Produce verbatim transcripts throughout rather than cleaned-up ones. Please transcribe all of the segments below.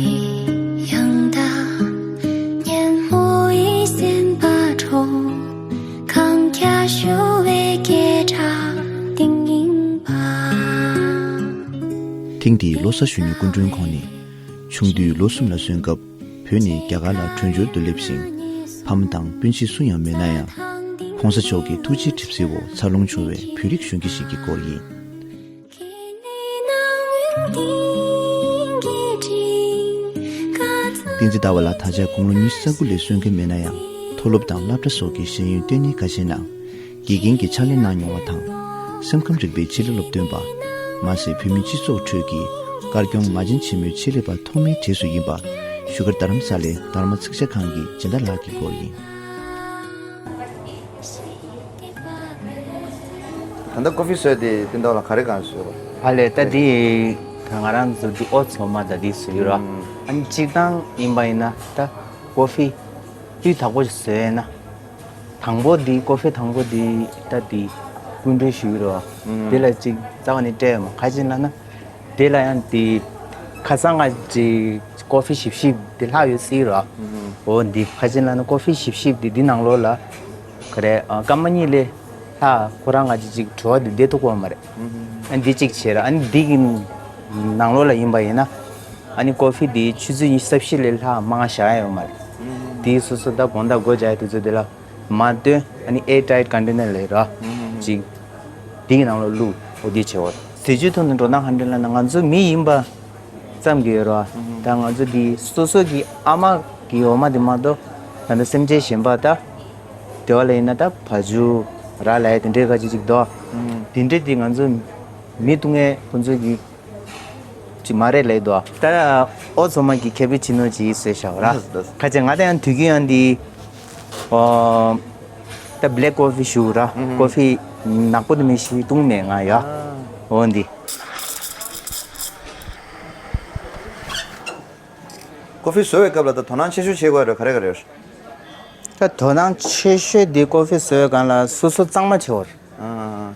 ཡང་དག་ཉོན་མོངས་པའི་སེམས་པ་འཕྲོག་གང་རྒྱ་ཞུ་བའི་སྐད་སྒྲ་དེང་ཡིན་པ། ཐེངས་འདིའི་ལོ་གསར་ཞུ་སྙིང་སྐུ་མགྲོན་ཁོང་ནི། ཆུང་དུས་ལོ་གསུམ་ལ་སོན་སྐབས་བོད་ནས་རྒྱ་གར་ལ་བྲོས་བྱོལ་དུ་སླེབས་ཤིང་། ཕ་མ་དང་སྤུན་མཆེད་སུ་ཡང་མེད་ན་ཡང་། ༸གོང་ས་མཆོག་གི་ཐུགས་རྗེའི་གྲིབ་བསིལ་འོག་འཚར་ལོངས་བྱུང་བའི་བོད་རིགས་གཞོན་སྐྱེས་ཤིག་གི་སྐོར་ཡིན། བསྟན་འཛིན་ཟླ་བ་ལགས་ད་ཆ་དགུང་ལོ་ཉི་ཤུ་རྩ་དགུ་ལས་སོན་གྱི་མེད་ན་ཡང་། མཐོ་སློབ་དང་སློབ་གྲྭ་སོགས་ཀྱི་ཤེས་ཡོན་ལྟེ་གནས་ཁག་ཆེའི་ནང་དགེ་རྒན་གྱི་ཕྱག་ལས་གནང་མྱོང་བ་དང་། སེམས་ཁམས་རིག་པའི་ཆེད་ལས་སློབ་སྟོན་པ། མ་ཟད་བོད་མིའི་སྤྱི་ཚོགས་ཁྲོད་ཀྱི་དཀར་སྐྱོང་མ་བྱན་ཆེན་མོའི་ཆེད་ལས་པ་ཐོག་མའི་གྲས་སུ་ཡིན་པ། བཞུགས་སྒར་རྡ་རམ་ས་ལའི་དྷརྨ་ཚིག་ཇ་ཁང་གི་སྦྱིན་བདག་ལགས་ཀྱི་སྐོར་ཡིན། ད་ལྟ་ཀོ་ཧྥི་བཟོས་དེ་སྟོན་ཐོག་ལ་ག་རེ་གང་བཟོས་པ། ཨ་ལས་ད་འདི་ང་རང་ཚོ་འདི་ཨོ་ཚོ་མ་ད་འདི་བཟོས་ཡོད་ར། ཨ་ནི་སྤྱིར་བཏང་ཡིན་པ་ཡིན་ན་ད་ཀོ་ཧྥི་སྤུས་དག་པོ་ཞིག་བཟོས་ན། དང་པོ་འདི་ཀོ་ཧྥི་དང་པོ་འདི་ད་འདི་སྐུ་མགྲོན་ཞུ་ཡོད་ར། འདི་ལ་ཅིག་རྩ་བ་ནས་སྤྲད་ཡོད་མ་ཁ་ཅིག་ལ་ན། དེ་ལ་ཡང་དེ་ཁ་སང་ང་ཅིག་ཀོ་ཧྥི་ཞིབ་ཞིབ་དེ་ལྷག་ཡོད་སྲིད་ར། འོ་འདི་ཁ་ཅིག་ལ་ན་ཀོ་ཧྥི་ཞིབ་ཞིབ་དེ་འདི་ནང་ལོགས་ལ་ག་རེ་ཨ་སྐར་མ་གཉིས་ལས་ལྷག་ཁོ་རང་ང་ཅིག་ཅིག་བྲོ་བ་དེ་བསྡད་ཐུབ་ཀྱི་ཡོད་མ་རེད། ཨ་འདི་གཅིག་བྱས་ར། ཨ་ནི་འདི་གི་ནང་ལོགས་ལ་ཡིན་པ་ཡིན་ན་ཨ་ནི་ཀོ་ཧྥི་དེ་ཆུ་ཚོད་ཉི་ཤུ་རྩ་བཞི་ལས་ལྷག་མང་བཞག་ཡོད་མ་རེད། དེ་སོ་སོ་ད་དགོང་དག་སྒོ་རྒྱག་ཡ་དུས་ཚོད་དེ་ལ། མ་བཏོན། ཨ་ནི་ཨེར་ཊའིཊ་ཀོན་ཊེ་ནར་ལས་ར། ཅིག་དེ་གི་ནང་ལོགས་བླུགས། འོ་དེ་བྱེད་འོ། ཟས་བཅུད་ཐོག་ནས་འགྲོ་སྟངས་ག་འདྲ་ལབ་ན་ང་ཚོ་མི་ཡིན་པ་ཙམ་གྱི་ར། ད་ང་ཚོ་དེ་སོ་སོ་གི་ཨ་མ་གི་འོ་མ་དེ་མ་གཏོགས་ད་ལྟ་སེམས་ཅན་གཞན་པ་ད་དེ་བ་ལ་ཡིན་ན་ད་བ་ཕྱུགས་ར་ལ་ཡ་དེ་འདྲའི་ག་ཅིག་ཅིག་འདུག་དེ་འདྲའི་དེ་ང་ཚོ་མི་བཏུང་ཡས་ཁོ་ཚོ་གི་ཅིག་མ་རེད་ལབ་འདུག་ད་ཨོ་ཚོ་མ་གི་ཁེ་པི་ཅི་ནོ་ཅིག་བཟོས་བཞག་ར། ལགས་སོ། ཁ་ཅིག་ང་ད་ཡང་དུས་རྒྱུན་ཡང་འདི་ཨོ་ད་བྷེ་ལེག་ཀོ་ཧྥི་ཞུ་ར། ཀོ་ཧྥི་ནག་པོ་དེ་མི་ཞིག་བཏུང་མེད་ང་ཡ། ཨོ་འདི། ཀོ་ཧྥི་བཟོ་བའི་སྐབས་ལ་ད་དོ་སྣང་ཆེ་ཤོས་བྱེད་དགོས་རེད་ག་རེ་ག་རེ་ཡོད། ད་དོ་སྣང་ཆེ་ཤོས་འདི་ཀོ་ཧྥི་བཟོ་བའི་སྒང་ལ་སོ་སོ་གཙང་མ་བྱེད་དགོས་རེད།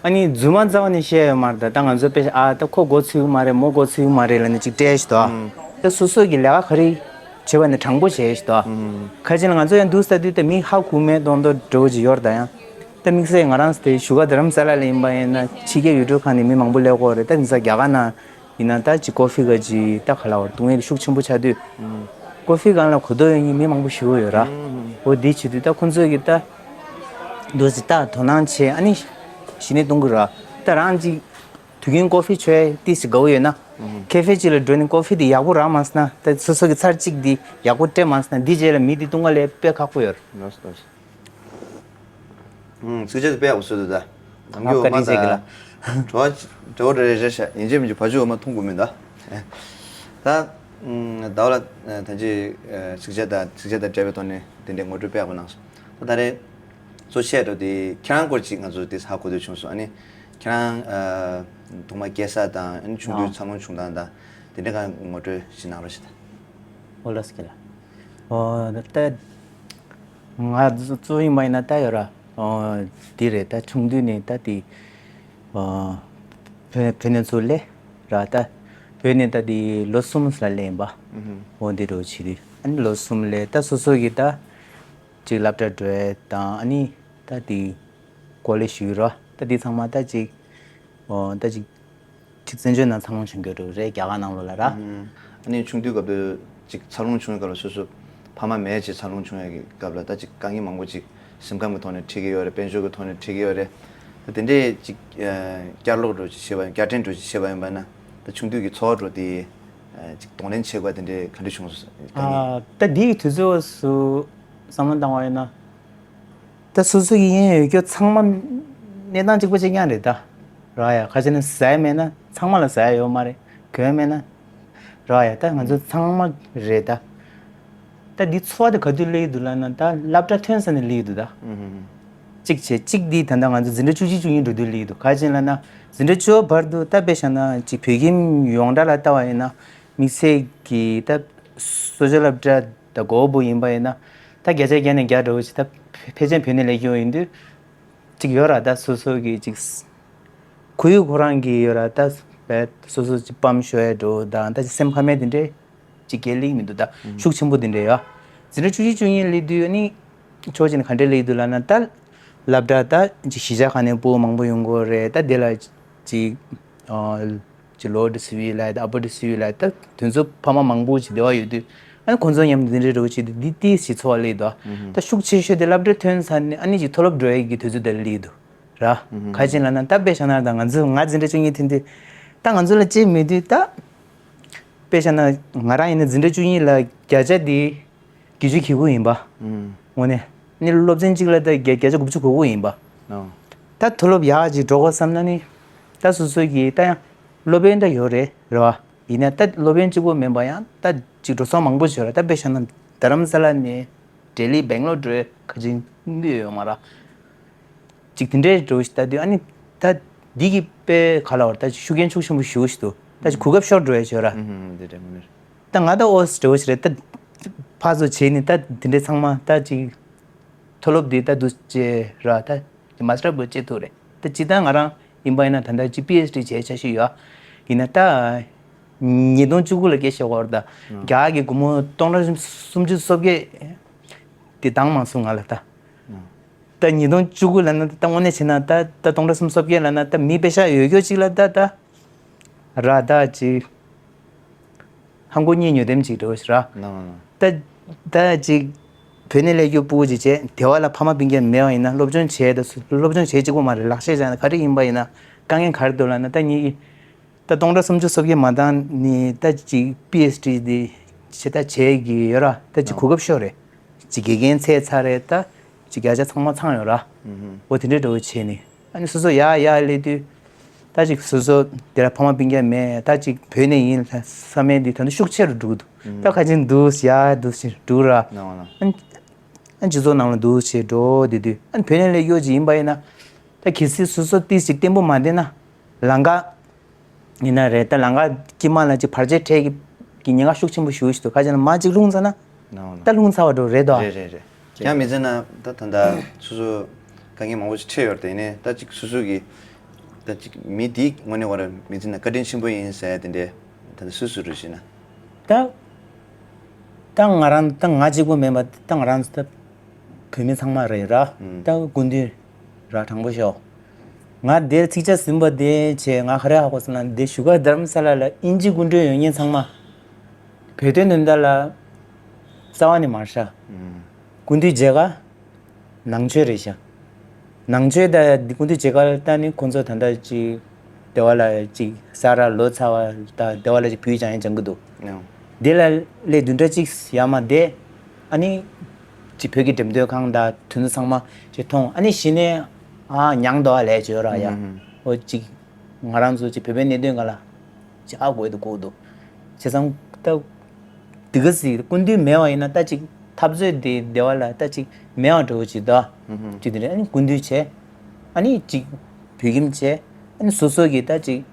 ཨ་ནི་རྫུན་མ་རྩ་བ་ནས་བཤད་ཡོད་མ་རེད། ད་ད་ང་ཚོ་དཔེ་ཨ་ད་ཁོ་མགོ་ཚོས་ཀྱི་མ་རེད་མོ་མགོ་ཚོས་ཀྱི་མ་རེད་ལབ་ནས་ཅིག་སྤྲད་ཤི་ཏོ། ད་སོ་སོ་གི་ལས་ཀ་ག་རེ་བྱེད་པ་ནས་དྲང་པོ་བྱས་ཤི་ཏོ། ཁ་ཅིག་ལ་ང་ཚོ་ཡང་འདུག་ས་དུས་ད་མི་ཧ་གོ་མེད་མདོག་མདོག་འདྲ་བོ་ཅིག་ཡོད་རེད། ད་ཡང་ད་དམིགས་བསལ་ང་རང་དེ་བཞུགས་སྒར་རྡ་རམ་ས་ལ་ལ་ཡིན་པ་ཡིན་ན་ཕྱི་རྒྱལ་ཡུལ་གྲུ་ཁག་ནས་མི་མང་པོ་སླེབས་ཀྱི་ཡོད་རེད། ད་དེང་སང་རྒྱ་གར་ནང་ཡིན་ན་ད་ཅིག་ཀོ་ཧྥི་ག་ཅིག་ད་ག་ལ་བར་བཏུང་ཡས་ཤུགས་ཆེན་པོ་ཆགས་དུས། ཀོ་ཧྥི་སྒང་ལ་གོ་རྟོགས་ཡོད་མཁན་མི་མང་པོ་ཞིག་ཡོད་ར། འོ་དེ་བྱེད་དུས་ད་ཁོང་ཚོས་ཀྱི་ད་འདུག་སེ་ད་དོ་སྣང་བྱས་ཨ་ནི་གཞི་ནས་གཏོང་གི་ར། ད་རང་ཅིག་དུས་རྒྱུན་ཀོ་ཧྥི་མཆོད་ཏི་སི་དགའ་བོ་ཡོད་ན། ཁེ་ཧྥེ་ཅིག་ལ་འགྲོ་ནས་ཀོ་ཧྥི་དེ་ཡག་པོ་རག་མ་སོང་ན་ད་སོ་སོ་གི་ཚར་གཅིག་དེ་ཡག་པོ་སྤྲད་མ་སོང་ན་འདི་རྗེས་ལ་མི་དེ་བཏུང་ག་ལས་དཔེ་ཁག་པོ་ཡོད་ར། ལགས་སོ་ལགས་སོ། ཚིགས་བཅད་དེ་དཔེ་ཡག་པོ་བཟོས་འདུག་ད། ནམ་རྒྱུན་ཨ་འོ་མ་ད་བཀའ་དྲིན་ཆེ་གི་ལ། བྲོ་བ་འདྲ་བོ་རེ་རེ་ཤ་ཡིན་གཅིག་མིན་གཅིག་བ་ཕྱུགས་འོ་མ་འཐུང་དགོས་མིན་ད། ད། ཟླ་བ་ལགས་ད་ཅི་ཚིགས་བཅད་དང་ཚིགས་བཅད་དང་འབྲེལ་བའི་ཐོག་ནས་དེ་འདྲའི་ངོ་སྤྲོད་དཔེ་ཡག་པོ་གནང་སོང་། ད་ད་རེས་གཙོ་ཆེ་འགྲོ་དེ་ཁྱེད་རང་སྐོར་ཅིག་ང་ཚོ་དེ་ཧ་གོ་འདོད་བྱུང་སོང་། ཨ་ནི་ཁྱེད་རང་ཐོག་མ་སྐྱེས་ས་དང་ཨ་ནི་ཆུང་དུས་འཚར་ལོངས་བྱུང་སྟངས་དང་དེ་འདྲ་གང་ངོ་སྤྲོད་ཞིག་གནང་རོགས་ཞེས་ད། ཨོ་ལགས་སོ་ལགས། ཨོ་ད། ང་གཙོ་བོ་ཡིན་པ་ཡིན་ན་ད་ཡོད་ར། ཨོ་དེ་རེད། ད་ཆུང་དུས་ནས་ད་དེ་ཨོ་བོད་བོད་ནས་ཚུར་སླེབས་ར། ད་བོད་ནས་ད་དེ་ལོ་གསུམ་ལ་སླེབས་ཡིན་པ། ཨོ་འདི་འདྲ་བྱེད་དུས་ཨ་ནི་ལོ་གསུམ་སླེབས་ད་སོ་སོ་གི་ད་ཅིག་སློབ་གྲྭ་འགྲོ་ཡས་དང་ཨ་ནི་ད་དེ་ཀོ་ལེ་ཇི་ཞུས་ར། ད་དེ་ཚང་མ་ད་ཅིག་ཨོ་ད་ཅིག་ཅིག་བཙན་བྱོལ་ནང་འཚར་ལོངས་བྱུང་རྒྱུ་རེད་རྒྱ་གར་ནང་ལོགས་ལ་ར། ཨ་ནི་ཆུང་དུས་སྐབས་དུས་ཅིག་འཚར་ལོངས་བྱུང་བའི་སྐབས་ལ་སོ་སོ་ཕ་མ་མེད་ཅིག་འཚར་ལོངས་བྱུང་ཡ་གི་སྐབས་ལ་ད་ཅིག་དཀའ་ངལ་མང་པོ་ཅིག་སེམས་ཁམས་ཀྱི་ཐོག་ནས་འཕྲད་ཀྱི་ཡོད་རེད། དཔལ་འབྱོར་གྱི་ཐོག་ནས་འཕྲད་ཀྱི་ཡོད་རེད། ད་དེ་འདྲས་ཅིག་བསྐྱར་ལོག་འགྲོ་ཅིག་བྱས་པ་ཡིན་བསྐྱར་དྲན་འགྲོ་ཅིག་བྱས་པ་ཡིན་པ་ན་ད་ཆུང་དུས་ཀྱི་འཚོ་བ་འགྲོ་དེ་ཅིག་གདོང་ལེན་བྱེད་དགོས་དེ་འདྲས་ག་འདྲས་བྱུང་སོང་དཀའ་ངལ། ད་འདི་གི་དུས་ཚོད་སུ་བསམ་བློ་བཏང་བ་ཡིན་ན། ད་སོ་སོ་ཡི་ཡིན་ཡོད་རྒྱུ་ཚང་མ་གནས་སྟངས་གཅིག་པ་གཅིག་རྐྱང་རེད་ད། ར་ཡ་ཁ་ཆེ་ན་ཟ་ཡ་མེད་ན་ཚང་མ་ལ་ཟ་ཡ་ཡོད་མ་རེད། གོན་མེད་ན། ར་ཡ་ད་ང་ཚོ་ཚང་མ་རེད་ད། ད་འདི་འཚོ་བ་དེ་ག་དུས་སླེབས་འདུག་ལབ་ན་ད་སློབ་གྲྭ་ཐོན་ས་ནས་སླེབས་འདུག་ད། གཅིག་བྱས་གཅིག་འདི་ད་ལྟ་ང་ཚོ་འཛིན་གྲྭ་བཅུ་གཅིག་བཅུ་གཉིས་འགྲོ་དུས་སླེབས་འདུག་ག་ཅིག་ལབ་ན་འཛིན་གྲྭ་བཅུ་བར་དུ་ད་དཔེ་བཞག་ན་གཅིག་བོད་ཁྱིམ་ཡོངས་གྲགས་ལ་ལྟ་བ་ཡིན་ན་དམིགས་བསལ་གྱི་ད་གསོ་བྱ་སློབ་གྲྭ་ད་གོ་བོ་ཡིན་པ་ཡིན་ན་ད་བརྒྱ་ཆ་བརྒྱ་ནས་བརྒྱ་འགྲོ་བ་ཞིག་ད་ཕལ་ཆེར་བོད་ནས་སླེབས་ཀྱི་ཡོད་ཡིན་དུས་གཅིག་ཡོད་ར། ད་སོ་སོ་གི་གཅིག་ཁོར་ཡུག་ཁོ་རང་གི་ཡོད་ར། ད་བས་སོ་སོ་གཅིག་པམ་ཤོར་ཡ་འགྲོ་དང་ད་གཅིག་སེམས་ཁ་མེད་དེ་འདྲས་ ཅིག་གས་སླེབས་མི་འདུག་ད་ཤུགས་ཆེན་པོ་དེ་འདྲ་ཡོད། འཛིན་གྲྭ་བཅུ་གཅིག་བཅུ་གཉིས་སླེབས་དུས་ནི་ཕྱོགས་གཅིག་ནས་ག་འདྲས་སླེབས་འདུག་ལབ་ན། ད་སློབ་གྲྭ་ད་ཅིག་གཞིས་ཆགས་ཁག་ནས་སྤུ་གུ་མང་པོ་ཡོང་གི་རེད། ད་དེ་ལ་ཅིག་ཨ་ཅིག་ལོ་ཌི་སི་ཝི་ལབ་ཡ་ད་ཨ་པར་ཌི་སི་ཝི་ལབ་ཡ་ད་དེ་ཚོ་ཕ་མ་མང་པོ་ཅིག་སྡེ་བ་ཡོད་དུས། ཨ་ནི་ཁོང་ཚོ་མཉམ་དུ་འདི་འདྲའི་འགྲོ་བྱེད་དུས་འདི་ཏིས་ཞིག་ཚོར་བ་སླེབས་འདུག་ད་ཤུགས་ཆེ་ཤོས་དེ་སློབ་གྲྭ་ཐོན་ཚར་ནས་ཨ་ནི་ཅིག་མཐོ་སློབ་འགྲོ་ཡས་ཀྱི་དུས་ཚོད་དེ་སླེབས་འདུག་ར། ག་ཅི་ལབ་ན་ད་དཔེ་བཞག་ན་ད་ང་ཚོ་ང་འཛིན་གྲྭ་བཅུ་གཉིས་ཐོན་དུས་ད་ང་ཚོ་ལ་ཅིག་མེད་དུས། ད་དཔེ་བཞག་ན་ང་རང་ཡིན་ན་འཛིན་གྲྭ་བཅུ་གཉིས་ལ་བརྒྱ་ཆ་དེ་བརྒྱད་ཅུ་གྱེས་ཁུལ་ཡིན་པ། ཨུམ། དངོས་གནས་ནི་སློབ་ཚན་གཅིག་ལ་ད་བརྒྱ་བརྒྱ་ཆ་དགུ་བཅུ་གོ་དགུ་ཡིན་པ། ཨོ། ད་མཐོ་སློབ་ཡག་ཅིག་འགྲོ་དགོས་བསམ་ན་ནི་ད་སོ་སོ་གི་ད་ཡང་སློབ་ཡོན་ད་ཡོད་རེད་རེད་བ། ཡིན་ན་ད་སློབ་ཡོན་གཅིག་པོ་མིན་པ་ཡང་ད་ཅིག་འགྲོ་སོང་མང་པོ་ཞིག་ཡོད་རེད། ད་དཔེ་བཞག་ན་རྡ་རམ་ས་ལ་ནས་ལྡི་ལི་སྦེང་ལོར་འགྲོ་ག་ཅིག་དངུལ་ཡོད་མ་རེད། ཅིག་དེ་འདྲའི་འགྲོ་ཞིག་ལྟ་དུས་ཨ་ནི་ད་འདི་གི་དཔེ་ག་ལ་བར་ད་ཤུགས་རྐྱེན་ཤུགས་ཆེན་པོ་ཞུ་ཞིག་འདུག་ད་ཅིག་གོ་སྐབས་ཤོར་འགྲོ་ཡ་ཞོར་ར། ཨུམ། དེ་འདྲ་མི་རེད། ད་ང་ད་ཨོ་སི་འགྲོ་ཞིག་རེད། ད་ཕར་ཚུར་བྱས་ནས་ད་དེ་འདྲའི་ཚང་མ་ད་ཅིག་མཐོ་སློབ་འདི་ད་འདུག་བྱས་ར། ད་མ་སི་ཊར་བོ་བྱེད་ཐུབ་རེད། ད་ཅི་ད་ང་རང་ཡིན་པ་ཡིན་ན་ད་ལྟ་ཅིག་པི་ཨེཆ་ཌི་བྱས་འཆར་གཞི་ཡོད། ཡིན་ན་ད་ཉིས་སྟོང་བཅུ་དགུ་ལ་སྐད་ཆ་བཤད་བར་ད་རྒྱ་གི་སྒོར་མོ་སྟོང་ཕྲག་སུམ་ཅུ་སོ་བརྒྱད་དེ་འདང་མ་སོང་ང་ལ་ད། ད་ཉིས་སྟོང་བཅུ་དགུ་ལབ་ན་ད་དངོས་གནས་བྱས་ན་ད་ད་སྟོང་ཕྲག་སུམ་ཅུ་སོ་བརྒྱད་ལབ་ན་ད་མི་པེ་ཤག་ཡོད་རྒྱུ་ཅིག་ལ་ད་ད་ར་ད་ཅིག་ཧང་གོ་གཉིས་ཉོ་དེམ་ཅིག་འགྲོ་ཞིག་ར། ནང་ལ། ད་ད་ཅིག་བོད་ནས་སླེབས་རྒྱུ་སྤུ་གུ་ཅིག་བྱས་དེ་བ་ལ་ཕ་མ་སྤུན་ཀྱག་མེད་པ་ཡིན་ན་སློབ་སྦྱོང་བྱས་ད་སློབ་སྦྱོང་བྱས་གཅིག་པོ་མ་རེད། ལག་ཤེས་སྦྱང་ན་ག་རེ་ཡིན་པ་ཡིན་ན་དཀའ་ངལ་ག་རེ་འདུག་ལབ་ན། ད་ངེད་ཀྱི་ད་སྟོང་ཕྲག་སུམ་ཅུ་སོ་བརྒྱད་མ་བཏང་ནི་ད་ཅིག་པི་ཨེཆ་ཌི་འདི་ཆེ་ད་བྱས་ཀྱི་ཡོད་ར། ད་ཅིག་གོ་སྐབས་ཤོར་རེད། ཅིག་དགེ་རྒན་ཚད་ཚར་རེད། ད་ཅིག་བརྒྱ་ཆ་ཚང་མ་ཚང་ཡོད་ར། འོ་དེ་འདྲའི་འགྲོ་བྱས་ནི་ཨ་ནི་སོ་སོ་ཡར་ཡར་སླེབས་དུས་ད་ཅིག་སོ་སོ་དེ་ལ་ཕ་མ་སྤུན་ཀྱག་མེད། ད་ཅིག་བོད་ནས་ཡིན་བསམ་མེད་འདི་ད་ནི་ཤུགས་ཆེ་རུ་འགྲོ་གི་འདུག་ད་ཁ་ཅིག་འདུག་ཡར་འདུག་ཞིག་འགྲོ་ར། ཨ་ནི་སྤྱི་ཚོགས་ནང་ལ་འདུག་བྱས་འགྲོ་བསྡད་དུས་ཨ་ནི་བོད་ནས་སླེབས་ཡོད་ཅིག་ཡིན་པ་ཡིན་ན་ད་གལ་སྲིད་སོ་སོ་ཏིས་ཅིག་བརྟན་པོ་མ་བསྡད་ན་ལམ་ཁ་ཡིན་ན་རེད། ད་ལམ་ཁ་དཀྱིལ་མ་ལ་ཅིག་བར་ཆད་འཕྲད་ཀྱི་ཉེན་ཁ་ཤུགས་ཆེན་པོ་ཞེ་པོ་ཞིག་འདུག་ཁ་ཅིག་ན་མར་ཅིག་ལྷུང་ཚར་ན་ནའོ་ནའོ། ད་ལྷུང་ཚར་བ་འདྲ་རེད་དོ། རེད་རེད་རེད། ཡང་མི་ཚེ་ན་ད་ད་ད་སོ་སོ་དཀའ་ངལ་མང་པོ་ཞིག་འཕྲད་ཡོད་རེད། དེ་ནས་ད་ཅིག་སོ་སོ་གི་ད་ཅིག་མི་དེ་དངོས་གནས་ཁོ་རང་མི་ཚེ་ན་བཀའ་དྲིན་ཆེན་པོ་ཡིན་ཟེར་ཡ་དེ་འདྲས་ད་ད་སུ་སུ་རེད་ཞེ་ན། ད་ད་ང་རང་ད་ང་གཅིག་པོ་མིན་པ་ད་ང་རང་ད་བོད་མི་ཚང་མ་རེད་ར། ཨུམ། ད་སྐུ་མདུན་ར་དྲང་པོ་ཤོག་ང་དེར་ཚིག་ཆ་ཟིན་པ་དེ་བྱས་ང་ག་རེ་ཧ་གོ་སོང་ན་དེ་བཞུགས་སྒར་རྡ་རམ་ས་ལ་ལ་དབྱིན་ཇི་སྐུ་མགྲོན་ཡོད་མཁན་ཚང་མ་བོད་དོན་དོན་དག་ལ་རྩ་བ་ནས་མ་ཤར། ཨུམ། སྐུ་མདུན་མཇལ་ཁ་ནང་ཆོས་རེད་ཤག་ནང་ཆོས་ད་སྐུ་མདུན་མཇལ་ཁ་ལ་ལྟ་ནི་ཁོང་ཚོ་ད་ལྟ་ཅིག་སྡེ་བ་ལ་ཅིག་ས་ར་ལོ་ཚ་བ་ད་སྡེ་བ་ལ་ཅིག་བུ་སྦྱང་ཡ་སྦྱང་གི་འདུག་ཨུམ། དེ་ལ་སླེབས་བདུན་ཕྲག་གཅིག་ཡར་མར་བསྡད། ཨ་ནི་ཅིག་བོད་ཀྱི་འགྲེམས་སྟོན་ཁང་དང་དེ་ཚོ་ཚང་མ་ཅིག་མཐོང་། ཨ་ནི་གཞི་ནས་ཨ་མྱང་འདུག་ཨ་ལས་བྱོས་ར་ཡ། ཨུམ། འོ་ཅིག་ང་རང་ཚོ་ཅིག་བོད་པའི་གནད་དོན་སྒང་ལ་ཅིག་ཨ་དགོས་འདུག་དགོས་འདུག་བྱས་ཙང་ད་དེ་ག་ཟིག་སྐུ་མདུན་མེད་པ་ཡིན་ན་ད་ཅིག་འཐབ་རྩོད་དེ་སྡེ་བ་ལ་ད་ཅིག་མེད་པ་འདྲ་བོ་ཅིག་འདུག་ཨུམ། ཅིག་དེ་འདྲ་ཨ་ནི་སྐུ་མདུན་བྱས། ཨ་ནི་ཅིག་བོད་ཁྱིམ་བྱས། ཨ་ནི་སོ་སོ་གི་ད་ཅིག་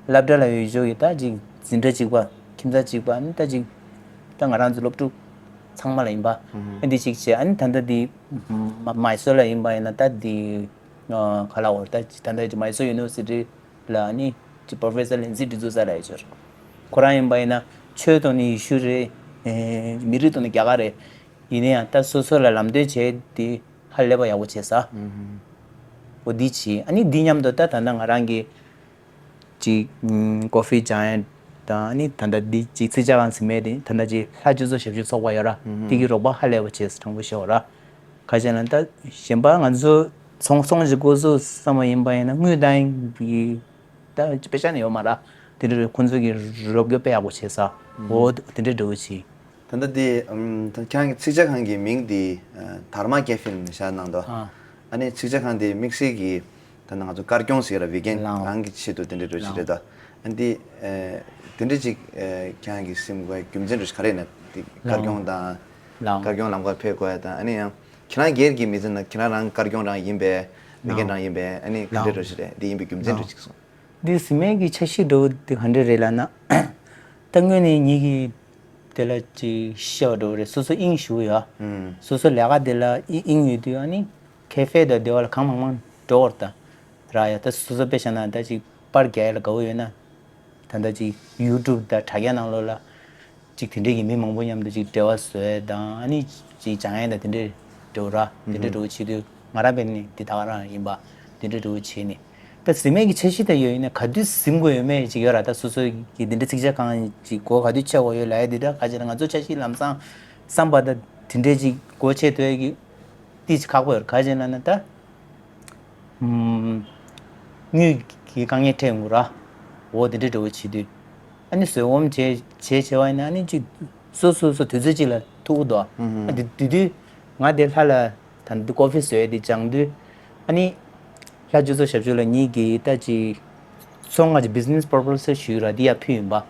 སློབ་གྲྭ་ལ་ཡོད་ཆོག་གི་ད་ཅིག་འཛིན་གྲྭ་གཅིག་པ་ཁྱིམ་ཚང་གཅིག་པ་ཨ་ནི་ད་ཅིག་ད་ང་རང་ཚོ་སློབ་ཕྲུག་ཚང་མ་ལ་ཡིན་པ། ཨ་འདི་ཅིག་བྱས། ཨ་ནི་ད་ལྟ་འདི་མ་མའི་སོར་ལ་ཡིན་པ་ཡིན་ན་ད་འདི་ག་ལ་འོར་ད་ད་ལྟ་མའི་སོར་ཡུ་ནི་ཝར་སི་ཊི་ལ་ཨ་ནི་ཅིག་པོ་རོ་ཕེ་སར་ལིན་ཛི་ཌི་ཛོ་ས་ལ་ཡོད་ཆོག་ཁོ་རང་ཡིན་པ་ཡིན་ན་ཆོས་ཐོག་ནས་ཡེ་ཤུ་རེད། མི་རིགས་ཐོག་ནས་རྒྱ་གར་རེད། ཡིན་ན་ཡང་ད་སོ་སོ་ལ་ལམ་སྟོན་བྱས་དེ་ཧ་ལས་པ་ཡག་པོ་བྱས་ས། འོ་འདི་བྱས། ཨ་ནི་འདི་མཉམ་དུ་ད་ད་ལྟ་ང་རང་གི་ཅིག་ཀོ་ཧྥི་སྦྱང་ཡས་དང་ཨ་ནི་ད་ལྟ་འདི་ཅིག་ཚིག་ཇ་ཁང་ཟིན་མེད་དེ་ད་ལྟ་ཅིག་ལྷ་སྤྱི་ཚོགས་ཞབས་ཞུ་ཚོགས་པ་ཡོད་ར། དེ་གི་རོགས་པ་ཧ་ལས་པ་བྱས་ས་དྲང་པོ་ཤོད་ར། ཁ་ཅན་ལ་ད་གཞན་པ་ང་ཚོ་ཚོང་ཚོང་ཅིག་འགོ་བཙུགས་བསམ་པ་ཡིན་པ་ཡིན་ན་དངུལ་གཏོང་གི་ད་དཔེ་ཆ་ནས་ཡོད་མ་ར། དེ་འདྲ་ཁོང་ཚོ་གི་རོགས་སྐྱོར་དཔེ་ཡག་པོ་བྱས་ས། འོ་དེ་འདྲ་འདྲ་བོ་བྱས། ད་ལྟ་དེ་ཨམ་ད་ཁྱེད་རང་གི་ཚིག་ཇ་ཁང་གི་མིང་དེ་ཨ་དྷརྨ་ཀེ་ཕེ་ལབ་ནས་བཞག་གནང་འདུག་ཨ་ཨ་ནི་ཚིག་ཇ་ཁང་དེ་དམིགས་བསལ་གྱི་ད་ནང་ང་ཚོ་དཀར་སྐྱོང་ཟེར་ར་བི་གན་ལའོ་རང་གི་ཆེད་དུ་དེ་འདྲ་འགྲོ་ཅིག་ལའོ་རེད་ད། ཨ་འདི་ཨ་དེ་འདྲ་ཅིག་ཨ་ཁྱེད་རང་གི་སེམས་ཁོའི་རྒྱུ་མཚན་འགྲོ་ཅིག་ག་རེ་ཡིན་ན་དེ་དཀར་སྐྱོང་དང་ལའོ་དཀར་སྐྱོང་ལམ་ཁ་ཕེབས་དགོས་ཡ་དང་ཨ་ནི་ཡང་ཁྱེད་རང་སྒེར་གྱི་མི་ཚེ་ན་ཁྱེད་རང་རང་དཀར་སྐྱོང་རང་ཡིན་པས་བི་གན་ལའོ་རང་ཡིན་པས་ཨ་ནི་ག་འདྲ་ལའོ་འགྲོ་ཅིག་རེད་འདི་ཡིན་པའི་རྒྱུ་མཚན་ལའོ་འགྲོ་ཅིག་གསུངས། འདི་ཟིན་མེད་ཀྱི་འཆར་གཞི་འགྲོ་འདི་ག་འདྲ་རེད་ལབ་ན། ད་དངོས་ནས་ཉིད་ཀྱི་དེ་ལ་ཅིག་ཤེས་པ་འགྲོ་རེད། སོ་སོ་དབྱིངས་ཞུ་ཡ། ཨུམ། སོ་སོ་ལས་ཀ་དེ་ལ་དབྱིངས་ཡོད་དུས་ཨ་ནི་ཁེ་ཧྥེ་དང་སྡེ་བ་ལ་གང་མང་མང་འགྲོ་བར་ད་ར་ཡ། ད་སོ་སོ་དཔེ་བཞག་ན་ད་ཅིག་པར་རྒྱག་ཡ་ལ་དགའ་བོ་ཡོད་ན་ད་ད་ཅིག་ཡུ་ཊུབ་དང་དྲ་རྒྱ་ནང་ལོགས་ལ་ ཅིག་དེ་འདྲས་ཀྱི་མི་མང་པོ་མཉམ་དུ་ཅིག་འབྲེལ་བ་བཟོ་ཡས་དང་ཨ་ནི་ཅིག་སྦྱང་ཡས་དང་དེ་འདྲས་འདྲ་བོ་ར་དེ་འདྲས་འདྲ་བོ་བྱེད་དུས་ང་རང་བས་ནི་འདི་ད་ག་རང་ཡིན་པ་དེ་འདྲས་འདྲ་བོ་བྱེད་ནི་ད་གཟི་མེད་ཀྱི་འཆར་གཞི་ད་ཡོད་ཡིན་ན་ག་དུས་གཟིམ་དགོས་ཡོད་མེད་ཅིག་ཡོད་ར། ད་སོ་སོ་གི་འདི་འདྲས་ཚིག་ཇ་ཁང་ཅིག་སྒོ་ག་དུས་ཕྱེ་དགོས་ཡོད་ལབ་ཡས་འདི་འདྲ་ག་ཅིག་ལ་ང་ཚོ་འཆར་གཞི་ལམ་སང་བསམ་པ་ད་དེ་འདྲས་ཅིག་སྒོ་ཕྱེ་ཐུབ་ཡས་ཀྱི་ཏིས་ཁག་པོ་ཡོད་ར། ག་ཅིག་ལབ་ན་ད། དངུལ་གྱི་དཀའ་ངལ་འཕྲད་ཡོང་གི་ར། འོ་དེ་འདྲ་འདྲ་བོ་བྱེད་དུས། ཨ་ནི་བཟོད་སྒོམ་བྱས་བྱས་བྱས་པ་ཡིན་ན་ཨ་ནི་ཅིག་སོ་སོ་སོ་དུས་ཚོད་ཅིག་ལ་ཐུག་གི་འདུག་ཨ་དེ་དེ་དུས་ང་དེ་ལྷ་ལ་ད་འདི་ཀོ་ཧྥི་བཟོས་དེ་སྦྱང་དུས། ཨ་ནི་ལྷ་ཆོས་ཚོགས་ཞབས་ཞུ་ལ་ཉིད་ཀྱི་ད་ཅིག་ཚོང་ང་ཅིག་business proposal་ཞུས་ར་འདི་ཡར་ཕུལ་ཡིན་པ། ཨ་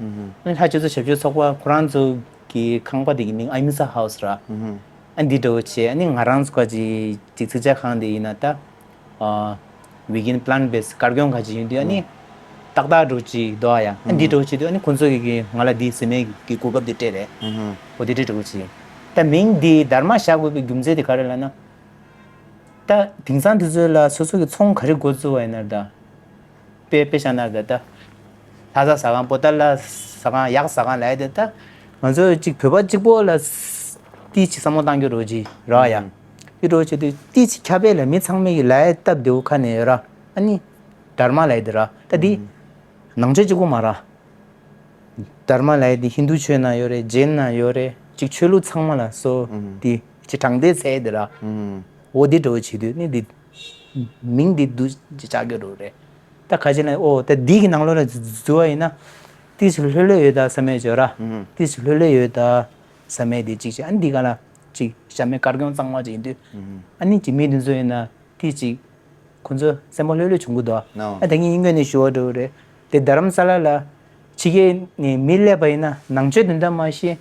ནི་ལྷ་ཆོས་ཚོགས་ཞབས་ཞུ་ཚོགས་པ་ཁོ་རང་ཚོ་གི་ཁང་པ་དེ་གི་མིང་ཨ་མི་ས་ཧའུ་སི་ར། ཨ་འདི་འདྲ་བོ་བྱས་ཨ་ནི་ང་རང་ཚོ་ག་ཅིག་ཅིག་ཚིག་ཇ་ཁང་དེ་ཡིན་ན་ད། ཨ་vegan plant based་དཀར་སྐྱོང་ཁ་ཅིག་ཡིན་དུས་ཨ་ནི་ཏག་ཏག་འགྲོ་ཅིག་འདུག་ཨ་ཡ། ཨ་འདི་འགྲོ་ཅིག་དུས་ཨ་ནི་ཁོང་ཚོ་གི་གི་ང་ལ་འདི་ཟེར་མེད་གི་གོ་སྐབས་འདི་སྤྲད་རེད། འོ་འདི་འདྲ་འགྲོ་ཅིག་ད་མིང་འདི་དར་མ་བཞག་དགོས་པའི་རྒྱུ་མཚན་དེ་ག་རེ་ལབ་ན། ད་དེང་སང་དུས་ཚོད་ལ་སོ་སོ་གི་ཚོང་ག་རེ་འགོ་བཙུགས་པ་ཡིན་ན་ད། དཔེ་དཔེ་བཞག་ན་ད་ལྟ། ལྷ་ས་ཟ་ཁང་པོ་ཏཱ་ལ་ཟ་ཁང་གཡག་ཟ་ཁང་ལབ་ཡ་དེ་ད། ང་ཚོ་གཅིག་བོད་པ་གཅིག་པོ་ལ་ཏི་ཅིག་བསམ་བློ་བཏང་རྒྱུ་རོ་ཅིག་རག་ཡ། དེ་རོ་ཅིག་དེ་ཏི་ཅིག་ཁྱབ་པས་ལ་མི་ཚང་མས་ཀྱི་ལབ་ཡ་སྟབས་བདེ་བོ་ཁ་ནས་ཡོད་ར། ཨ་ནི། དར་མ་ལབ་ཡ་དེ་ར་ད་དེ། ནང་ཆོས་གཅིག་པོ་མ་ར། དར་མ་ལབ་ཡ་དེ་ཧིན་དུ་ཆོས་ན་ཡོད་རེད་ཇེན་ན་ཡོད་རེད་གཅིག་ཆོས་ལུགས་ཚང་མ་ལ་སོ་དེ་ཅིག་དྲང་བདེན་ཚད་དེ་ར། འོ་དེ་འགྲོ་བྱེད་དུས་ནི་དེ། མིང་འདི་འདུ་ཅི་ཆགས་ཀྱི་རུ་རེད། ད་ཁ་ཆེ་ན་ཨོ་ད་འདི་གི་ནང་ལོགས་ལ་འཛུལ་བ་ཡིན་ན། ཏིས་ལྷོད་ལྷོད་ཡོད་ད་བསམ་མེད་བྱོས་ར། ཏིས་ལྷོད་ལྷོད་ཡོད་ད་བསམ་མེད་འདི་གཅིག་བྱས་ཨ་ནི་འདི་ག་ལ་གཅིག་ཤ་མེད་དཀར་སྐྱོང་གཙང་མ་ཅིག་ཡིན་དུས། ཨ་ནི་གཅིག་མི་འདི་ཚོ་ཡིན་ན་ཏིས་གཅིག་ཁོ་ཚོ་སེམས་པ་ལྷོད་ལྷོད་བྱུང་གི་འདུག་ཨ་ད་ངས་སྔོན་ནས་ཞུ་བ་འགྲོ་གི་རེད། དེ་རྡ་རམ་ས་ལ་ལ་ཕྱི་རྒྱལ་ནས་མི་སླེབས་པ་ཡིན་ན་ནང་ཆོས་དོན་དག་མ་ཤེས།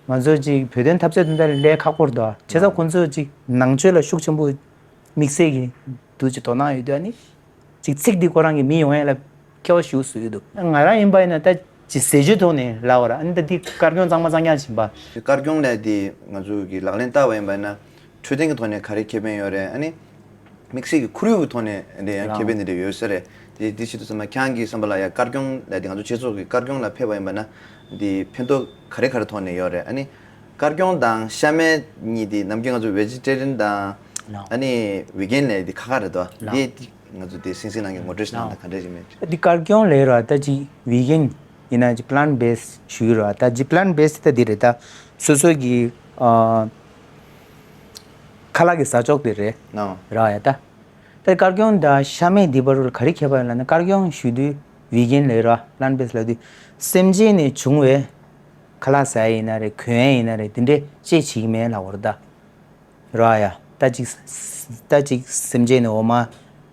ང་ཚོ་གཅིག་བོད་དོན་འཐབ་རྩོད་དོན་དག་ལ་སླེབས་ཁག་པོ་རེད་འདུག་ཨ་བྱས་ཙང་ཁོ་ཚོ་གཅིག་ནང་ཆོས་ལ་ཤུགས་ཆེན་པོ། དམིགས་བསལ་གྱི་འདུག་ཅེས་དོ་སྣང་ཡོད་དུས་ཨ་ནི། ཅིག་ཚིག་འདི་ཁོ་རང་གི་མི་ཡོང་ཡ་ལ་སྐལ་བ་ཞུ་སུ་ཡོད་འདུག་ང་རང་ཡིན་པ་ཡིན་ན་ད་ཅི་ཟེར་རྒྱུའི་ཐོག་ནས་ལབ་པ་ར་ཨ་ནི་ད་འདི་དཀར་སྐྱོང་གཙང་མ་གཙང་རྐྱང་བྱིན་པ། དཀར་སྐྱོང་ལས་འདི་ང་ཚོ་གི་ལག་ལེན་བསྟར་བ་ཡིན་པ་ཡིན་ན་འཕྲོད་བསྟེན་གྱི་ཐོག་ནས་ག་རེ་ཁེ་ཕན་ཡོད་རེད་ཨ་ནི། དམིགས་བསལ་གྱི་ཁོར་ཡུག་གི་ཐོག་ནས་འདི་ཡང་ཁེ་ཕན་འདི་འདྲ་ཡོད་ས་རེད། དེ་འདི་ཆེད་དུ་ཚང་མ་ཁྱང་གི་བསམ་པ་ལ་ཡ་དཀར་སྐྱོང་ལས་འདི་ང་ཚོ་སྤྱི་ཚོགས་ཀྱི་དཀར་སྐྱོང་ལ་ཕེབས་པ་ཡིན་པ་ན་འདི་ཕན་ཐོགས་ག་རེ་ག་རེ་ཐོག་ནས་ཡོད་རེད་ཨ་ནི། དཀར་སྐྱོང་དང་ཤ་མེད་གཉིས་དེ་ནམ་རྒྱུན་ང་ཚོ་vegetarian་དང་ལགས། ཨ་ནི་vegan་ལས་དེ་ཁ་ཁ་རེད་དོ། ལགས། དེ་ང་ཚོ་དེ་སིང་སིང་ནང་གི་ངོ་སྤྲོད་ཞིག་གནང་ན་ག་འདྲ་ཞིག་མེད། འདི་དཀར་སྐྱོང་ལས་ར་ད་ཅི་vegan་ཡིན་ན་ཅི་plant based་ཞུ་གི་ར་ད་ཅི་plant based་ད་འདི་རེད་ད་སོ་སོ་གི་ཨ་ཁ་ལག་གི་ཟ་ཆོག་དེ་རེད། ལགས། ར་ཡ་ད། ད་དཀར་སྐྱོང་དང་ཤ་མེད་འདི་བར་ག་རེ་ཁྱད་པར་ཡོད་ལབ་ན་དཀར་སྐྱོང་ཞུ་དུས་vegan་ལས་ར་plant based་ལབ་དུས་སེམས་ཅན་ནས་བྱུང་བའི་ཁ་ལག་ཟ་ཡ་ཡིན་ན་རེད་གོན་ཡ་ཡིན་ན་རེད་དེ་འདྲས་ཅེས་བྱེད་ཀྱི་མེད་ལབ་པ་རེད་ད། ར་ཡ། ད་ཅིག་ད་ཅིག་སེམས་ཅན་ནི་འོ་མ།